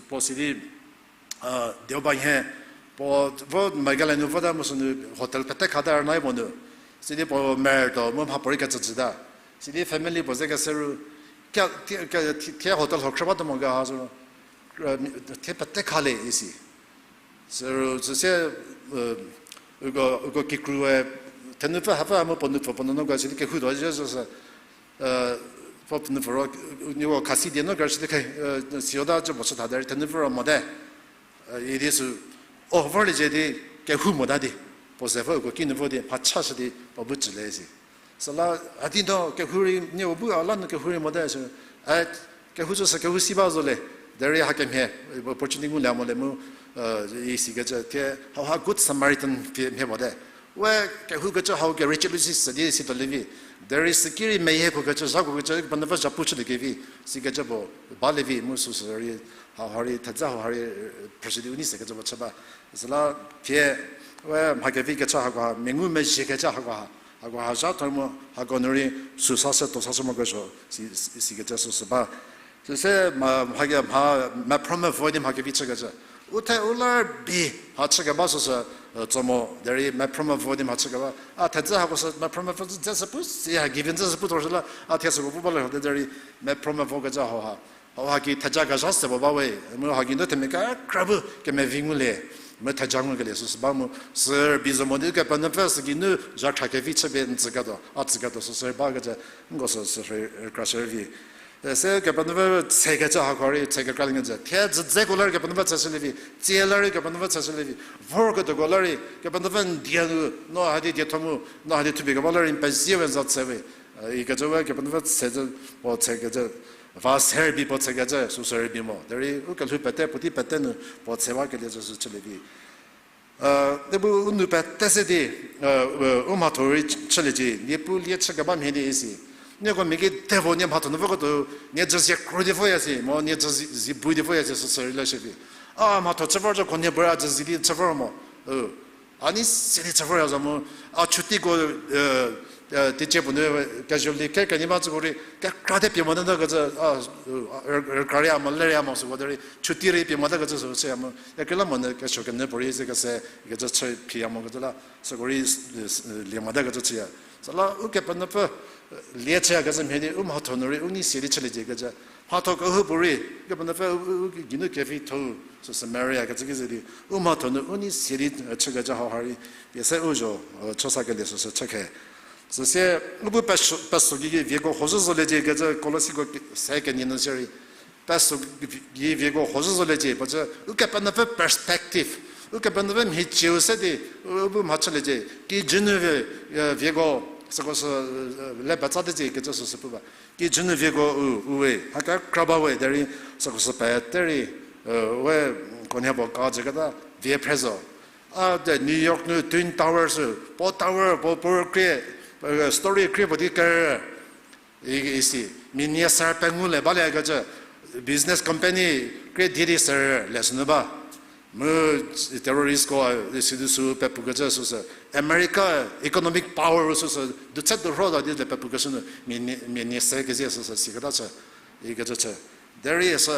puo si di, Deobanyü, puo vo Meghalaya nu vota mu sünu hotel pete khata rüna puo nu. Sidi puo mertuo mu mhapuorei kecü jüta. Sidi family puo ze kese ru, thie, thie hotel ho khrü batuo mo ga ha zo. Thie pete khalie isi. Süru süsie, uko, uko kikrue, thenupfü hapfü mu puo nupfü puo nuonuoko sidi kehoutuo zhie zo sü, puo nupfü ro, nieko khasi die no kershü di khe, siota cü puo chü tha derei thenupfü ro mote. Idi sü, o vorliecie di, kehou mota di, puo zepfü uko kinu vo di mhachashü di puo bu tsülie si. Süla, a di no kehou rei, nieko bu a la nu kehou rei mote sü, a, kehou zo sü kehou si ba zo le, derei hakemhie, opportunity ngulie mo le mu, isikecü thie, hauha Good Samaritan pie mhie mote. We kehou kecü hau kerei chülu si sü di situolie vi. Derei süki rei meyie kuo kecü, zha kuo kecü, Kepenuopfü zhapu chülie kevi, sikecü puo balie vi mu süsü rei, hauha rei, thedze hauha rei, phrüshü di u nei sekecü puo chü ba. Süla thie, we mha kevi kecü hakoha, mengumezhie kecü hakoha, hakoha zha thor mu, hako nu rei, süsashü, tuosashü mo kesuo, si, sikecü süsü ba. Süse mha, mha ke, mha, mephrü mevo di mha kevi chükecü. U the u la bi mha chükeba süsü, tso mo, derei mephrü mevo di mha chükeba. A thedze hako sü mephrü mevo dze sü pu, si ha given dze sü pu thor süla, a thie süko pu ba le ho de derei mephrü mevo kecü hauha. Hauha ki theja kezha se puo ba we, mu ha geinu themia kekra bu kemevi ngulie, mu theja ngukelie süsü ba mu, sü rübei zo mo di Kepenuopfü sü geinu zhakhra kevi chüpie n tsüketuo, a tsüketuo süsü rei bakecü, nko süsü rei krashü rei vi. Se Kepenuopfü tsekecü hako rei tse kekra liekecü. Thie dzüdzeko la rei Kepenuopfü tseshülie vi, tsie la rei Kepenuopfü tseshülie vi, vorketuoko la rei Kepenuopfü n die nu, no hadi dietho mu, no hadi thupie keba la rei n pezie we n za tse we. Ikecü we Kepenuopfü tsecü, puo tsekecü, va se rübei puo tsekecü süsü rübei mo. Derei u kelhou pete, puotei pete nu puo tse bakelie süsü chülie vi. Tebu u nou pete se di, u mhatho rei chüliecie, Niepuu lie chükeba mhie di isi. Nieko mia ki devo nie mhatho nu voketuo, nie jüzie kro di voya si, mo nie jüzie bu di voya si süsü rei leshü vi. A mhatho chü vor zhü khonhie bu ra jüzie di chü vor mo. A nei se di chü vorya zo mu, a chutiko, teicie puo nu casually ke kenyi ba tsüko rei, kekra te pie mota kecü, a, rükra rei a mo, le rei a mo süko derei, chuti rei pie mota kecü süko chüya mu, kekreilamonyü kesuo kenyü puorei ze kese, kecü chü phiya mokecü la, süko rei, lie mota kecü chüya. Süla Ukepenuopfü lie chüyakecü mhie di u mhatho nu rei u nei se di chüliecie kecü. Mhatho kehoupuorei Kepenuopfü u, u, u geinu kevitho-u süsü Maria kecü ki ze di u mhatho nu u nei se di chükecü hauha rei pie se u zo, chüsakelie süsü chükhe. Süsie u bu peso, peso gei vieko huo zhü zoliecie kecü Kolosiko se kenie nu sierei. Peso gei vieko huo zhü zoliecie puo cü Ukepenuopfü perspective, Ukepenuopfü mhicieu se di u bu mhachüliecie. Kijü nu vie, vieko süko sü le petsa tecie kecü süsü pu ba. Kijü nu vieko u, u we, ha kekra ba we derei süko sü pete rei, we khonhie puo ka jüketa vie phre zo. A de New York nu Twin Tower sü, puo tower, puo, puo krie, story krie puo di ker, i, isi, mia nie ser pengou le baliekecü, business company krie die di ser le sünu ba. Mu terroristko, e, sidu sü pepukecü süsü, America economic power süsü, dutshe durho da di le pepukeshü nu, mia nie, mia nie se kezie süsü siketa chü, ikecü chü. Derei sü,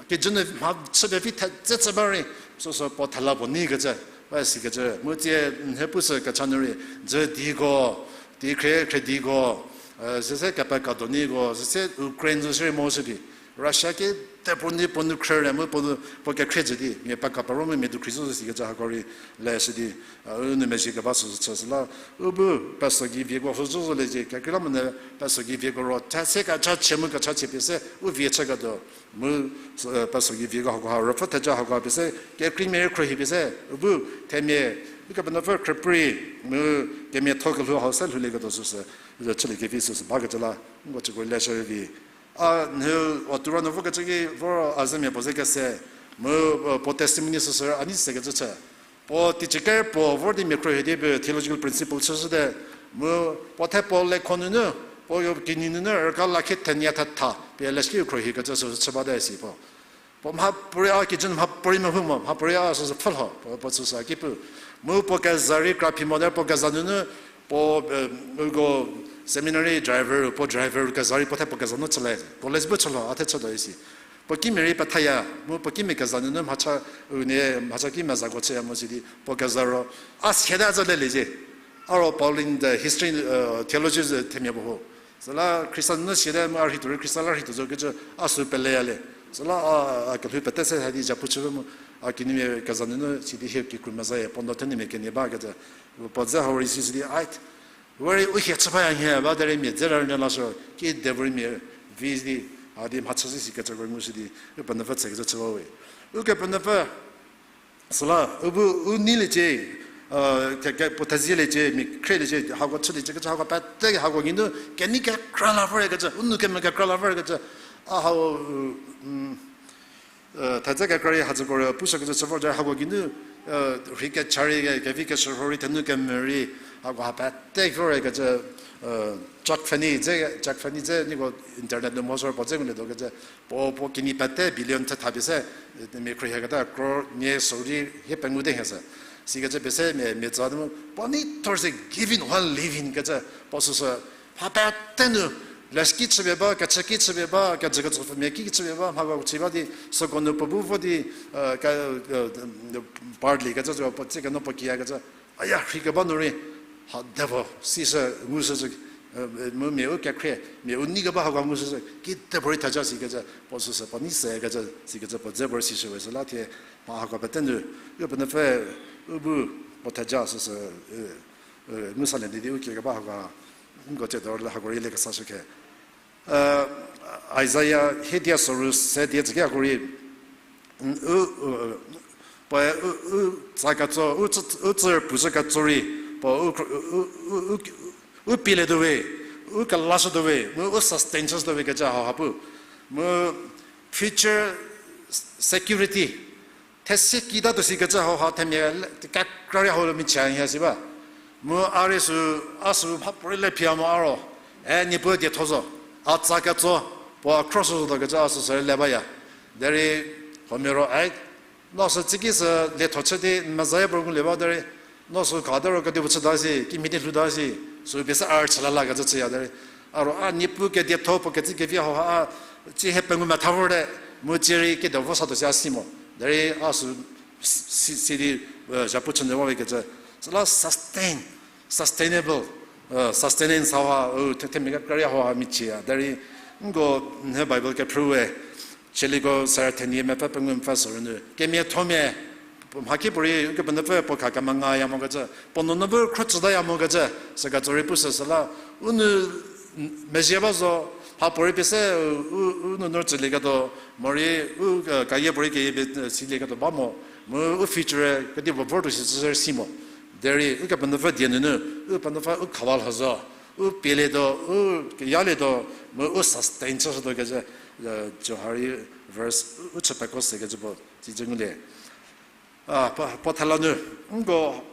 kijü nu mha chü pevi the, tse tse ba rei, süsü puo thela puo neikecü, ba sikecü. Mu tsie, nhie pu sü kecha nu rei, jü diko, ti khrie khrie diko, e, süse kepeka doniko, süse Ukraine zo shierei mo shü di. Russia ki te puo ni puo nu khrie re mu puo nu puo kekhrie jü di, mia peka paro mu mia dukhri zo sikecü hako rei le shü di, a, u nu mezhie keba sü chü süla, u bu peso gei vieko ho zo zo le cie, kekreilamonyü peso gei vieko ro, cha se kecha chie mu kecha chie pie se, u vie chüketuo, mu, e, peso gei vieko hako ha, ruopfü theja hako ha pie se, kekreimia rei khruohi pie se, u bu, themia, Ukepenuopfü khrüpri, mu, kemiatho kelhou hau se lhoulieketuo süsü, chüliekevi süsü bakecü la, nko cüko le shü rei vi. A, nhie, a, tura nu vokecü ki vor a zemia puo ze kese, mu, e, puo testimony süsü a nei sekecü chü. Puo teacher ker puo vor di mia khruohi di pie theological principle chüshüte, mu, puo the puo lekho nunu, puo yo kinyi nunu rüka lakhi thenie thetha pie leshüki khruohikecü süsü chü bate si puo. Puo mhapuorei a kijü nu mhapuorei mehou mo, mhapuorei a süsü pfhülho, puo, puo süsü a ki pu. Mu puo keza rei kra phi mo de puo keza nunu, puo, e, uko seminary driver, puo driver keza rei puo the puo keza nu chüle, college bu chülo, a the chütuo isi. Puo kimia rei pethaya, mu puo kimia keza nunu mhacha, u nie mhacha ki mezako chüya mo sidi, puo keza ro, a siata zü lelie cie. A ro Pauline the history, e, theology themia puo ho. Süla Khrista nunu siate mu a rhei tuo rei Khrista la rhei tuo zo kecü a sü peleya le. Süla a, a kelhou pete se hadi zhapu chü mu, a kinumia keza nunu sidi hie kikru mezaye, puo no thenumia kenie bakecü. Puo dze hau rei si sidi, a, we rei u hie chü phaya nhie ba derei mia dze la rünyü lashü, kidepuorei mia vi di, a di mhachü si sikecü rei ngu sidi, Ukepenuopfü tsekecü chü ba we. Ukepenuopfü süla, u bu u neiliecie, e, ke, ke, puo thezieliecie, mia khrieliecie, hako chüliecie kecü hako pete hako geinu, kenei kekra la vorkecü, u nou keme kekra la vorkecü, a hau, e, thedze kekra rei hadzüko rei pushükecü chü vor derei hako geinu, e, rhei kecha rei, ke, kevi keshürho rei, thenu keme rei, hako ha pete vorkecü, e, Chuck Finney dze, Chuck Finney dze, nieko internet nu mo sü puo dze ngulietuo kecü, puo, puo kinyi pete billion thetha pie se, e, mia khruohiketa crore nie sorou di hie pengou te hie sü. Sikecü pie se mia, mia tsa nu, puo nei thor se giving while living kecü, puo süsü, mha pete nu, leshüki chüpie ba, kechüki chüpie ba, kejü ketsopfü mia ki chüpie ba, mhako chü ba di, süko nu puo bu vo di, e, ke, e, partly kecü, puo tsie keno puo kiyakecü, aya, rhei keba nu rei, ha, devil, sishü, ngushü, e, mu mia u kekhrie, mia u nei keba hako ngushü, kidepuorei theja sikecü, puo süsü, puo nei sekecü, sikecü, puo dze vor sishü we süla thie, mha hako pete nu, Ukepenuopfü, u bu, puo theja süsü, e, e, ngusalie di di u kie keba hako, nko tsie dor le hako rei le kesashü khe. E, Isaiah hiedia sorou se die tsüki hako rei, n-, u, u, puoe u, u tsa ketso, u tsü, u tsü pushü ketso rei, puo u, u, u, u pielietuo we, u kelashütuo we, mu u sustain chüshütuo we kecü hau ha pu. Mu future security, these kitatuo sikecü hau ha themia le, kekra rei hau lo michie nhie si ba. Mu a rei sü, a sü mhapuorei le phia mo a ro, e, Niepuu dietho zo, a tsa ketso, puo a cross zotuo kecü a süsü rei le baya. Derei, huomia ro, e, no sü tsiki sü lietho chü di n mezayie puo ngulie ba derei, no sü khade ro kedipuo chüta si, kimhie di lhouta si, sü pie se a rüchüla la kecü chüya derei. A ro a Niepuu kedietho puo ketsü kevi hau ha a, tsie hie pengou metha vorte, mu tsie rei kedipuo satuo si a si mo. Derei a sü si, si di, e, zhapu chünyü ba we kecü. Süla sustain, sustainable, e, sustenance hau ha, u, the, themia kekra rei hau ha michieya. Derei, nko, nhie Bible kephrüwe, Chieliko sara thenie mepfü pengou mepfü sorou nu, kemiathomia, mhakipuorei Ukepenuopfü puo kha kemengaya mokecü, puo nuonuo bu khro tsütaya mokecü, süketso rei pushü süla, u nou mezhie ba zo, mhapuorei pie se, u, u nuonuo tsülieketuo, morei u, e, kayie puorei keyie pie, e, silieketuo ba mo, mu u future kedipuo vortuo si chü si mo. Derei Ukepenuopfü die nunu, Ukepenuopfü u khawa lho zo, u pielietuo, u keyalietuo, mu u sustain chüshütuo kecü, e, Johari verse u, u chü peko sekecü puo, tsicü ngulie. A, puo, puo thela nu, nko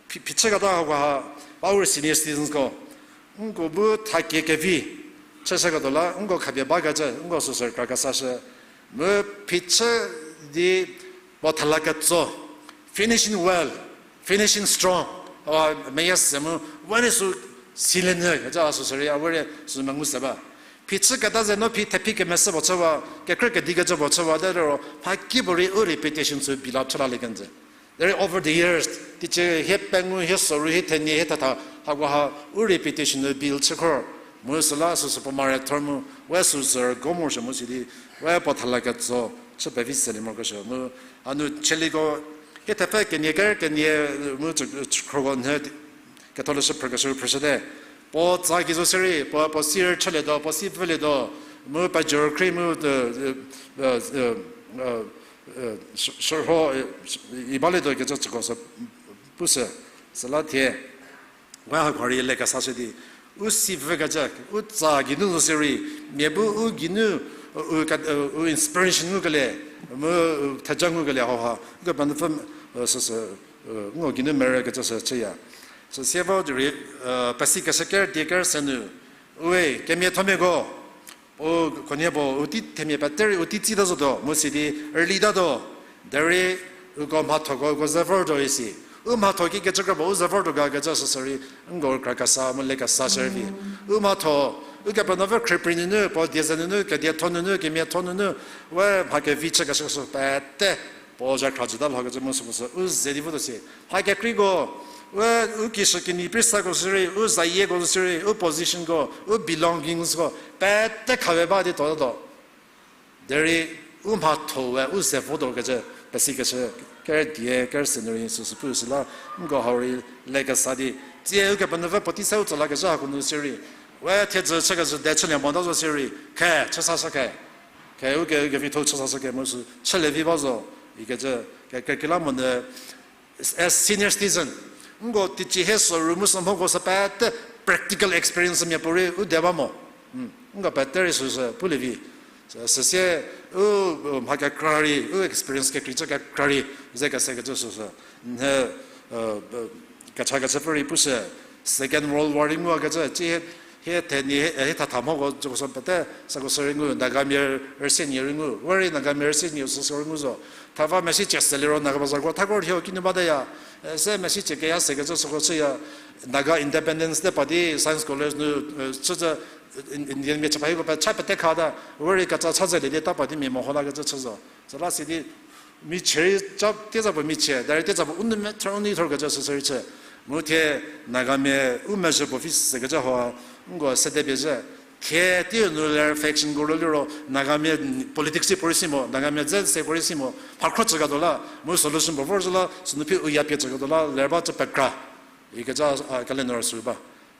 phi-, phichüketa hako ha, ba u senior citizensko, nko bu thakie kevi, chüshüketuo la, nko khapie bakecü, nko süsü kra kesashü, mu phichü di puo thela ketso, Finishing well, finishing strong. A, meyie se mu, wani sü silie nyü, kecü a süsü rei, a were sü mengu se ba. Phichü keta ze no phi thephi kemese puo chüwa, kekrü kedi kecü puo chüwa, derei ro, mha kipuorei u reputation sü bila chülalie kenjü. Derei over the years, teicie hie pengou, hie soru, hie thenie, hie thetha, hakoha u reputation nu build chü khor. Mu süla süsü puo mare thor mu, we süsü rügo morosuo mu sidi, we puo thala ketso, chü pevi selie morokesuo mu, a nu chieliko, hie thepfü kenie ker kenie mu chü-, chükhroko nhie ketholeshü phrükeshü phrüshüte. Puo tsa ki zo sirei, puo, puo si rüchülietuo, puo si pfülietuo, mu pejor khri mu, e, e, e, e, e, shürho, e, ibalietuo kecü süko sü pushü, süla thie. We hako rei le kesashü di, u si pfükecü, u tsa geinu zo sirei, mia bu u geinu, u, u, u inspiration ngukelie, mu, u theja ngukelie hauha, Ukepenuopfü, e, süsü, e, ngo geinu merü kecü sü chüya. Süsie vo di rei, e, pesi keshü ker die ker se nu, we, kemiathomiako, u, khunhie puo, u tei themia pete rei, u tei tsita zotuo, mu sidi, rülitatuo, derei, uko mhathoko, uko ze vortuo isi. U mhatho ki kecü kra puo, u ze vortuo ga kecü süsü rei, nko kra kesa, mu le kesa shürei vi. U mhatho, Ukepenuopfü khriepri nunu, puo dieze nunu, kedietho nunu, kemiatho nunu, we mha kevi chükeshü sü pete, puo zhakhra jüta lho kecü mu süko sü, u ze di votuo si. Mha kekreiko, we, u kishükinyi pristako sirei, u zayieko sirei, u positionko, u belongingsko, pete khawe ba di tuotatuo. Derei u mhatho we u ze votuo kecü, pesi keshü, ker die, ker se nu rei süsü pu süla, nko hau rei le kesa di, tsie Ukepenuopfü puotei se u tsolakezhü hako nu sirei, we thiedzü chükezhü de chülie mota zo sirei, khe, chüsashü khe. Khe u ke, u kevitho chüsashü khe mu sü chülie vi ba zo, ikecü, ke, kekreilamonyü, as senior citizen, nko teicie hie soru mu sü mhoko sü pete practical experience mia puorei u de ba mo. Nko pete rei süsü pulie vi. Süsie u, u mha kekra rei, u experience kekreicü kekra rei, ze kesekecü süsü. Nhie, e, e, kechakechüpfü rei pushü, Second World War rei nguakecü, tsie hie, hie thenie, hie, hie thatha mhoko, süko sü pete, süko sü rei ngu, Nagamia rüsie nie rei ngu, we rei Nagamia rüsie nie süsü rei ngu zo. Thava mesi chie se liro Naga bazarko, thakor hio kinu bataya, e, se mesi chie keya sekecü süko chüya, Naga Independence Day party Science College nu, e, chüzü, Indian mia chüpha hieko pe cha pete khata, we rei kecha cha zelie di ta party mia meho lakecü chü zo. Süla sidi, michie rei cha teza puo michie, derei teza puo u nou methor u nou ithor kecü süsü rei chü. Mu thie Nagamia u mezhü puo vi sekecü hau, nko sede pie zhü. Thie teiu nu ler factionko ro liro, Nagamia politics puorei si mo, Nagamia dze se puorei si mo, mhakhro chü katuo la, mu solution puo vor zhü la, sünu phi u ya pie chü katuo la, ler ba chü pekra. Ikecü, a, kele nu rei sü ba.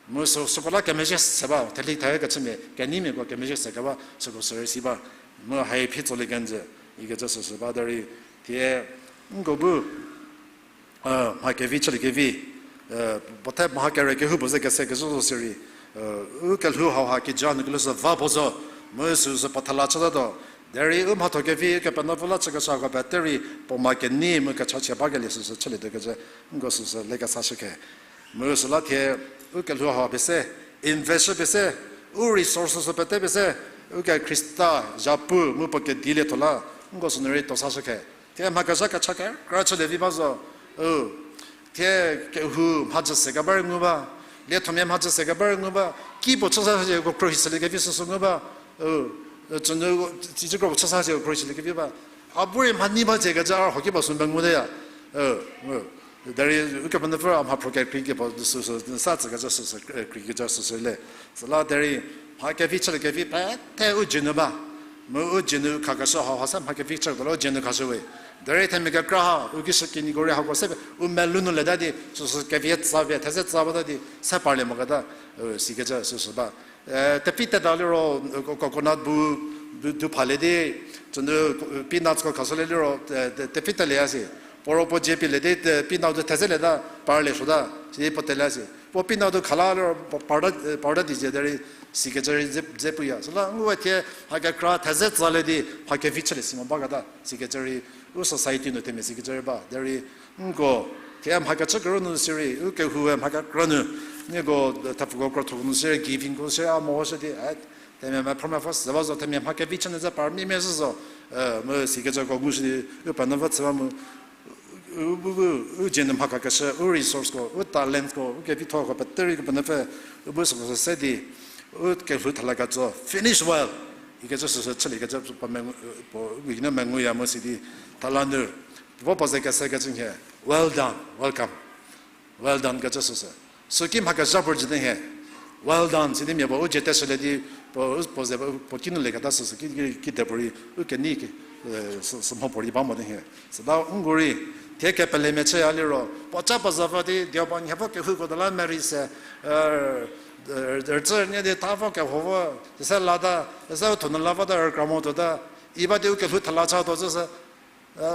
Mu sü, süko la kemezhie se ba, theli thae kechümia, keneimiako kemezhie se keba, süko sü rei si ba. Mu hai phi tsolie kenjü, ikecü süsü ba derei, thie, nko bu, e, mha kevi chüliekevi, e, puothe mha kere kehoupuo ze kese kezhü zo sirei, e, u kelhou hauha kijü nu kelhou sü va puo zo, mu süsü puo thela chütatuo. Derei u mhatho kevi Ukepenuopfü la chükeshüko pete rei puo ma kenei mu kechachie bakelie süsü chülietuo kecü, nko süsü le kesashü khe. Mu süla thie, u kelhou hau pie se, invest shü pie se, u resources pete pie se, uke Khrista zhapu mu puo kedilie tuo la, nko sünu rei tuosashü khe. Thie mha kezha kecha kekra chülie vi ba zo, u, thie kehou mhadzü se keba rei ngu ba, liethomia mhadzü se keba rei ngu ba, kipuo chüsa sie kekro hi shüliekevi süsü ngu ba, u, tsünu, tsicü kro chüsa sie kekro hi shüliekevi ba. A bu rei mhanei ba cie kecü a hoki ba sü menguteya. Derei Ukepenuopfü a mhaphro kekrei keba süsü, sa tsükecü süsü, e, kreikecü süsü le. Süla derei mha kevi chüliekevi pete u dzie nu ba. Mu u dzie nu khakeshü hauha se mha kevi chüketuo la u dzie nu khashü we. Derei themia kekra ha, u kishükinyiko rei hako se, u melou nu leta di, süsü kevi tsa pie, theze tsa bata di, se parlie moketa, e, sikecü süsü ba. E, tepi teta liro, e, co-, coconut bu, bu, du phalie di, tsünu, e, peanutsko khashülie liro, e, te-, tepi telieya si. Puo ro puo dzie pielie di, te-, peanut du thezelieta, parlie suota, si puo telie si. Puo peanut du khala liro, pa-, parta, e, parta di zie derei, sikecü rei dze, dze puya. Süla nguwe thie, ha kekra theze tsalie di, mha kevi chülie si mo baketa, sikecü rei, u society nu themia sikecü rei ba. Derei, nko, thie mha kechü kero nu sirei, u kehoue mha kekra nu, nieko, thepfuko krotho nu sirei, givingko sirei, a mehoshü di, e, themia mephrü mepfü se ba zo, themia mha kevi chünyü ze par mimie zhü zo, e, mu sikecüko ngushü di, u penuopfü chü ba mu, U bu bu, u dzie nu mha kakeshü, u resourceko, u talentko, u kevithoko, peterei Kepenuopfü, u bu süko sü se di, u kelhou thala kecü, finish well. Ikecü süsü chülie kecü, puo, puo, u geinu menguya mu sidi, thala nu, vo puo ze kese kecü nhie, well done, welcome. Well done kecü süsü. Süki mha kezha puo jü di nhie. Well done, sidi mia puo u dzie teshülie di, puo, puo ze, puo kinu lieketa süsü, ki, ki, kidepuorei, u kenei, sü, sü mho puorei ba mo di nhie. Süla u ngu rei, thie kepelemia chüya liro, puo ca puo za vo di, dio puo nhie vo kehouko ta la meri se, rütsü rünie di tha vo keho vo, se lata, se u thonu la vota rükra mo tuota, i ba di u kelhou thala cha tuo zü sü,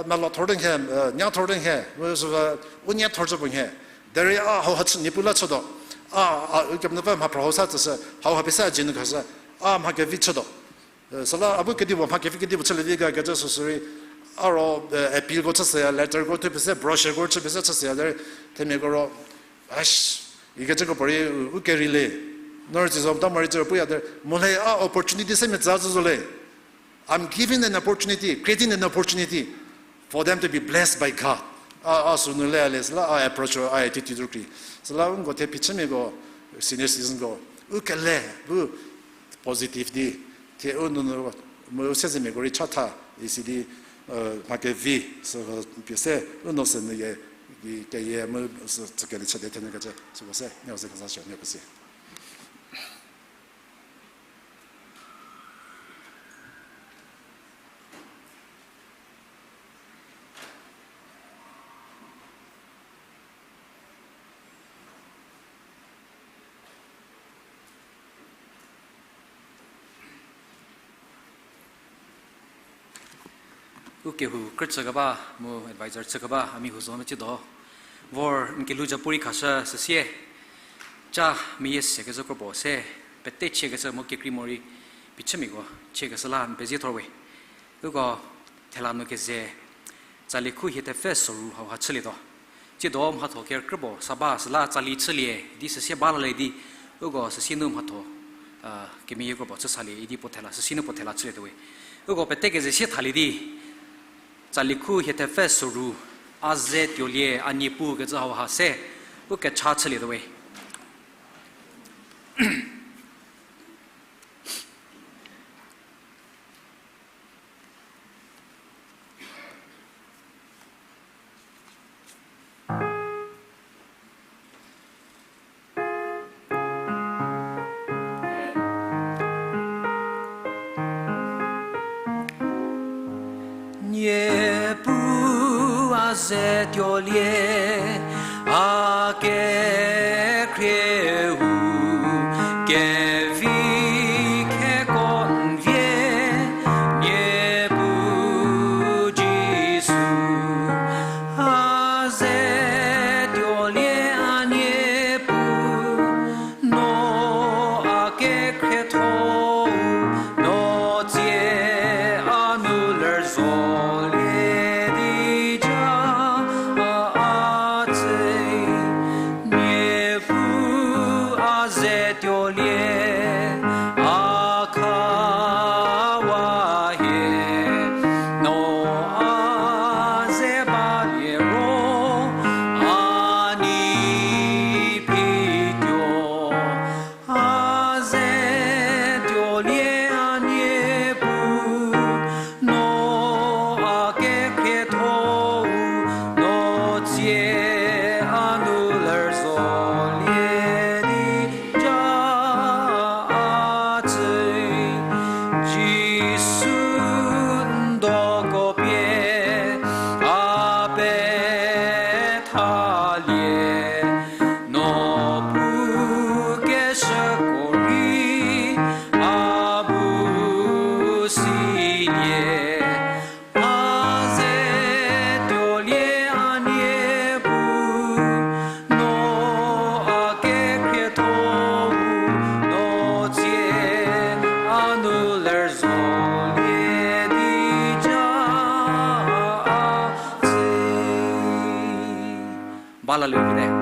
melo thor di nhie, nya thor di nhie, u nya thor zü puo nhie. Derei a hauha chü Niepuu la chütuo. A, a, Kepenuopfü mha phra hau sa tsüshü, hauha pie se a dzie nu khashü, a mha kevi chütuo. Süla a bu kedipuo mha kevi kedipuo chülie vi ga kecü süsü rei, a ro, appealko chüshüya, letterko thu pie se, brochureko chü pie se chüshüya derei, themiako ro, ikecüko puorei u, u kereile. No rütsei zo ta morei cü puya derei, mo le a opportunity se mia tsü zü zo le. I'm giving an opportunity, creating an opportunity for them to be blessed by God. A, a sünu le a le, süla a approach, a attitude rükri. Süla nko thie phichümiako, senior citizenko, u kele, bu positive di, thie u nunu, mu u sezemiako rei chatha, isi di, mha kevi, sü, pie se, u no se nyü ye, keyie mu sü tsükelie chüte thenyü kecü, süko se, nieko ze kezashü, nieko si. U kehou krü chükeba mu advisor chükeba a mia huo zo mecütuo. Vor n kelhou zapu rei khashü süsie, ca meyie se kezhü kropuo se, pete chiekeshü mu kekrei morei, phichümiako chiekeshü la n pezie thor we. Uko thela nu keze, tsali khu hie thepfü soru hauha chülietuo. Tsiedo mhatho kerükrüpuo sa ba süla tsali chülie di süsie ba lalie di, uko süsie nu mhatho, kemeyie kropuo chü salie idi puo thela, süsie nu puo thela chülietuo we. Uko pete keze sie thalie di, tsali khu hie thepfü soru, A ze tuolie a Niepuu kecü hauha se, u kecha chülietuo we. Niepuu a ze tuolie, a kekhrieu, kevi kheko n vie, Niepuu Jisu. A ze tuolie a Niepuu, no a kekhriethou, no tsie a nu ler zolie di ja a tsü. Niepuu a ze tuolie, a khawa hie, no a ze balie ro, a ni phi tuo. A ze tuolie a Niepuu, no a kekhriethou, no tsie a nu ler zolie di ja a tsü. Jisu n doko pie a pethalie, no pu keshüko rei a bu silie. A ze tuolie a Niepuu, no a kekhriethou, no tsie a nu ler zolie di ja a tsü. Ba la lu vite.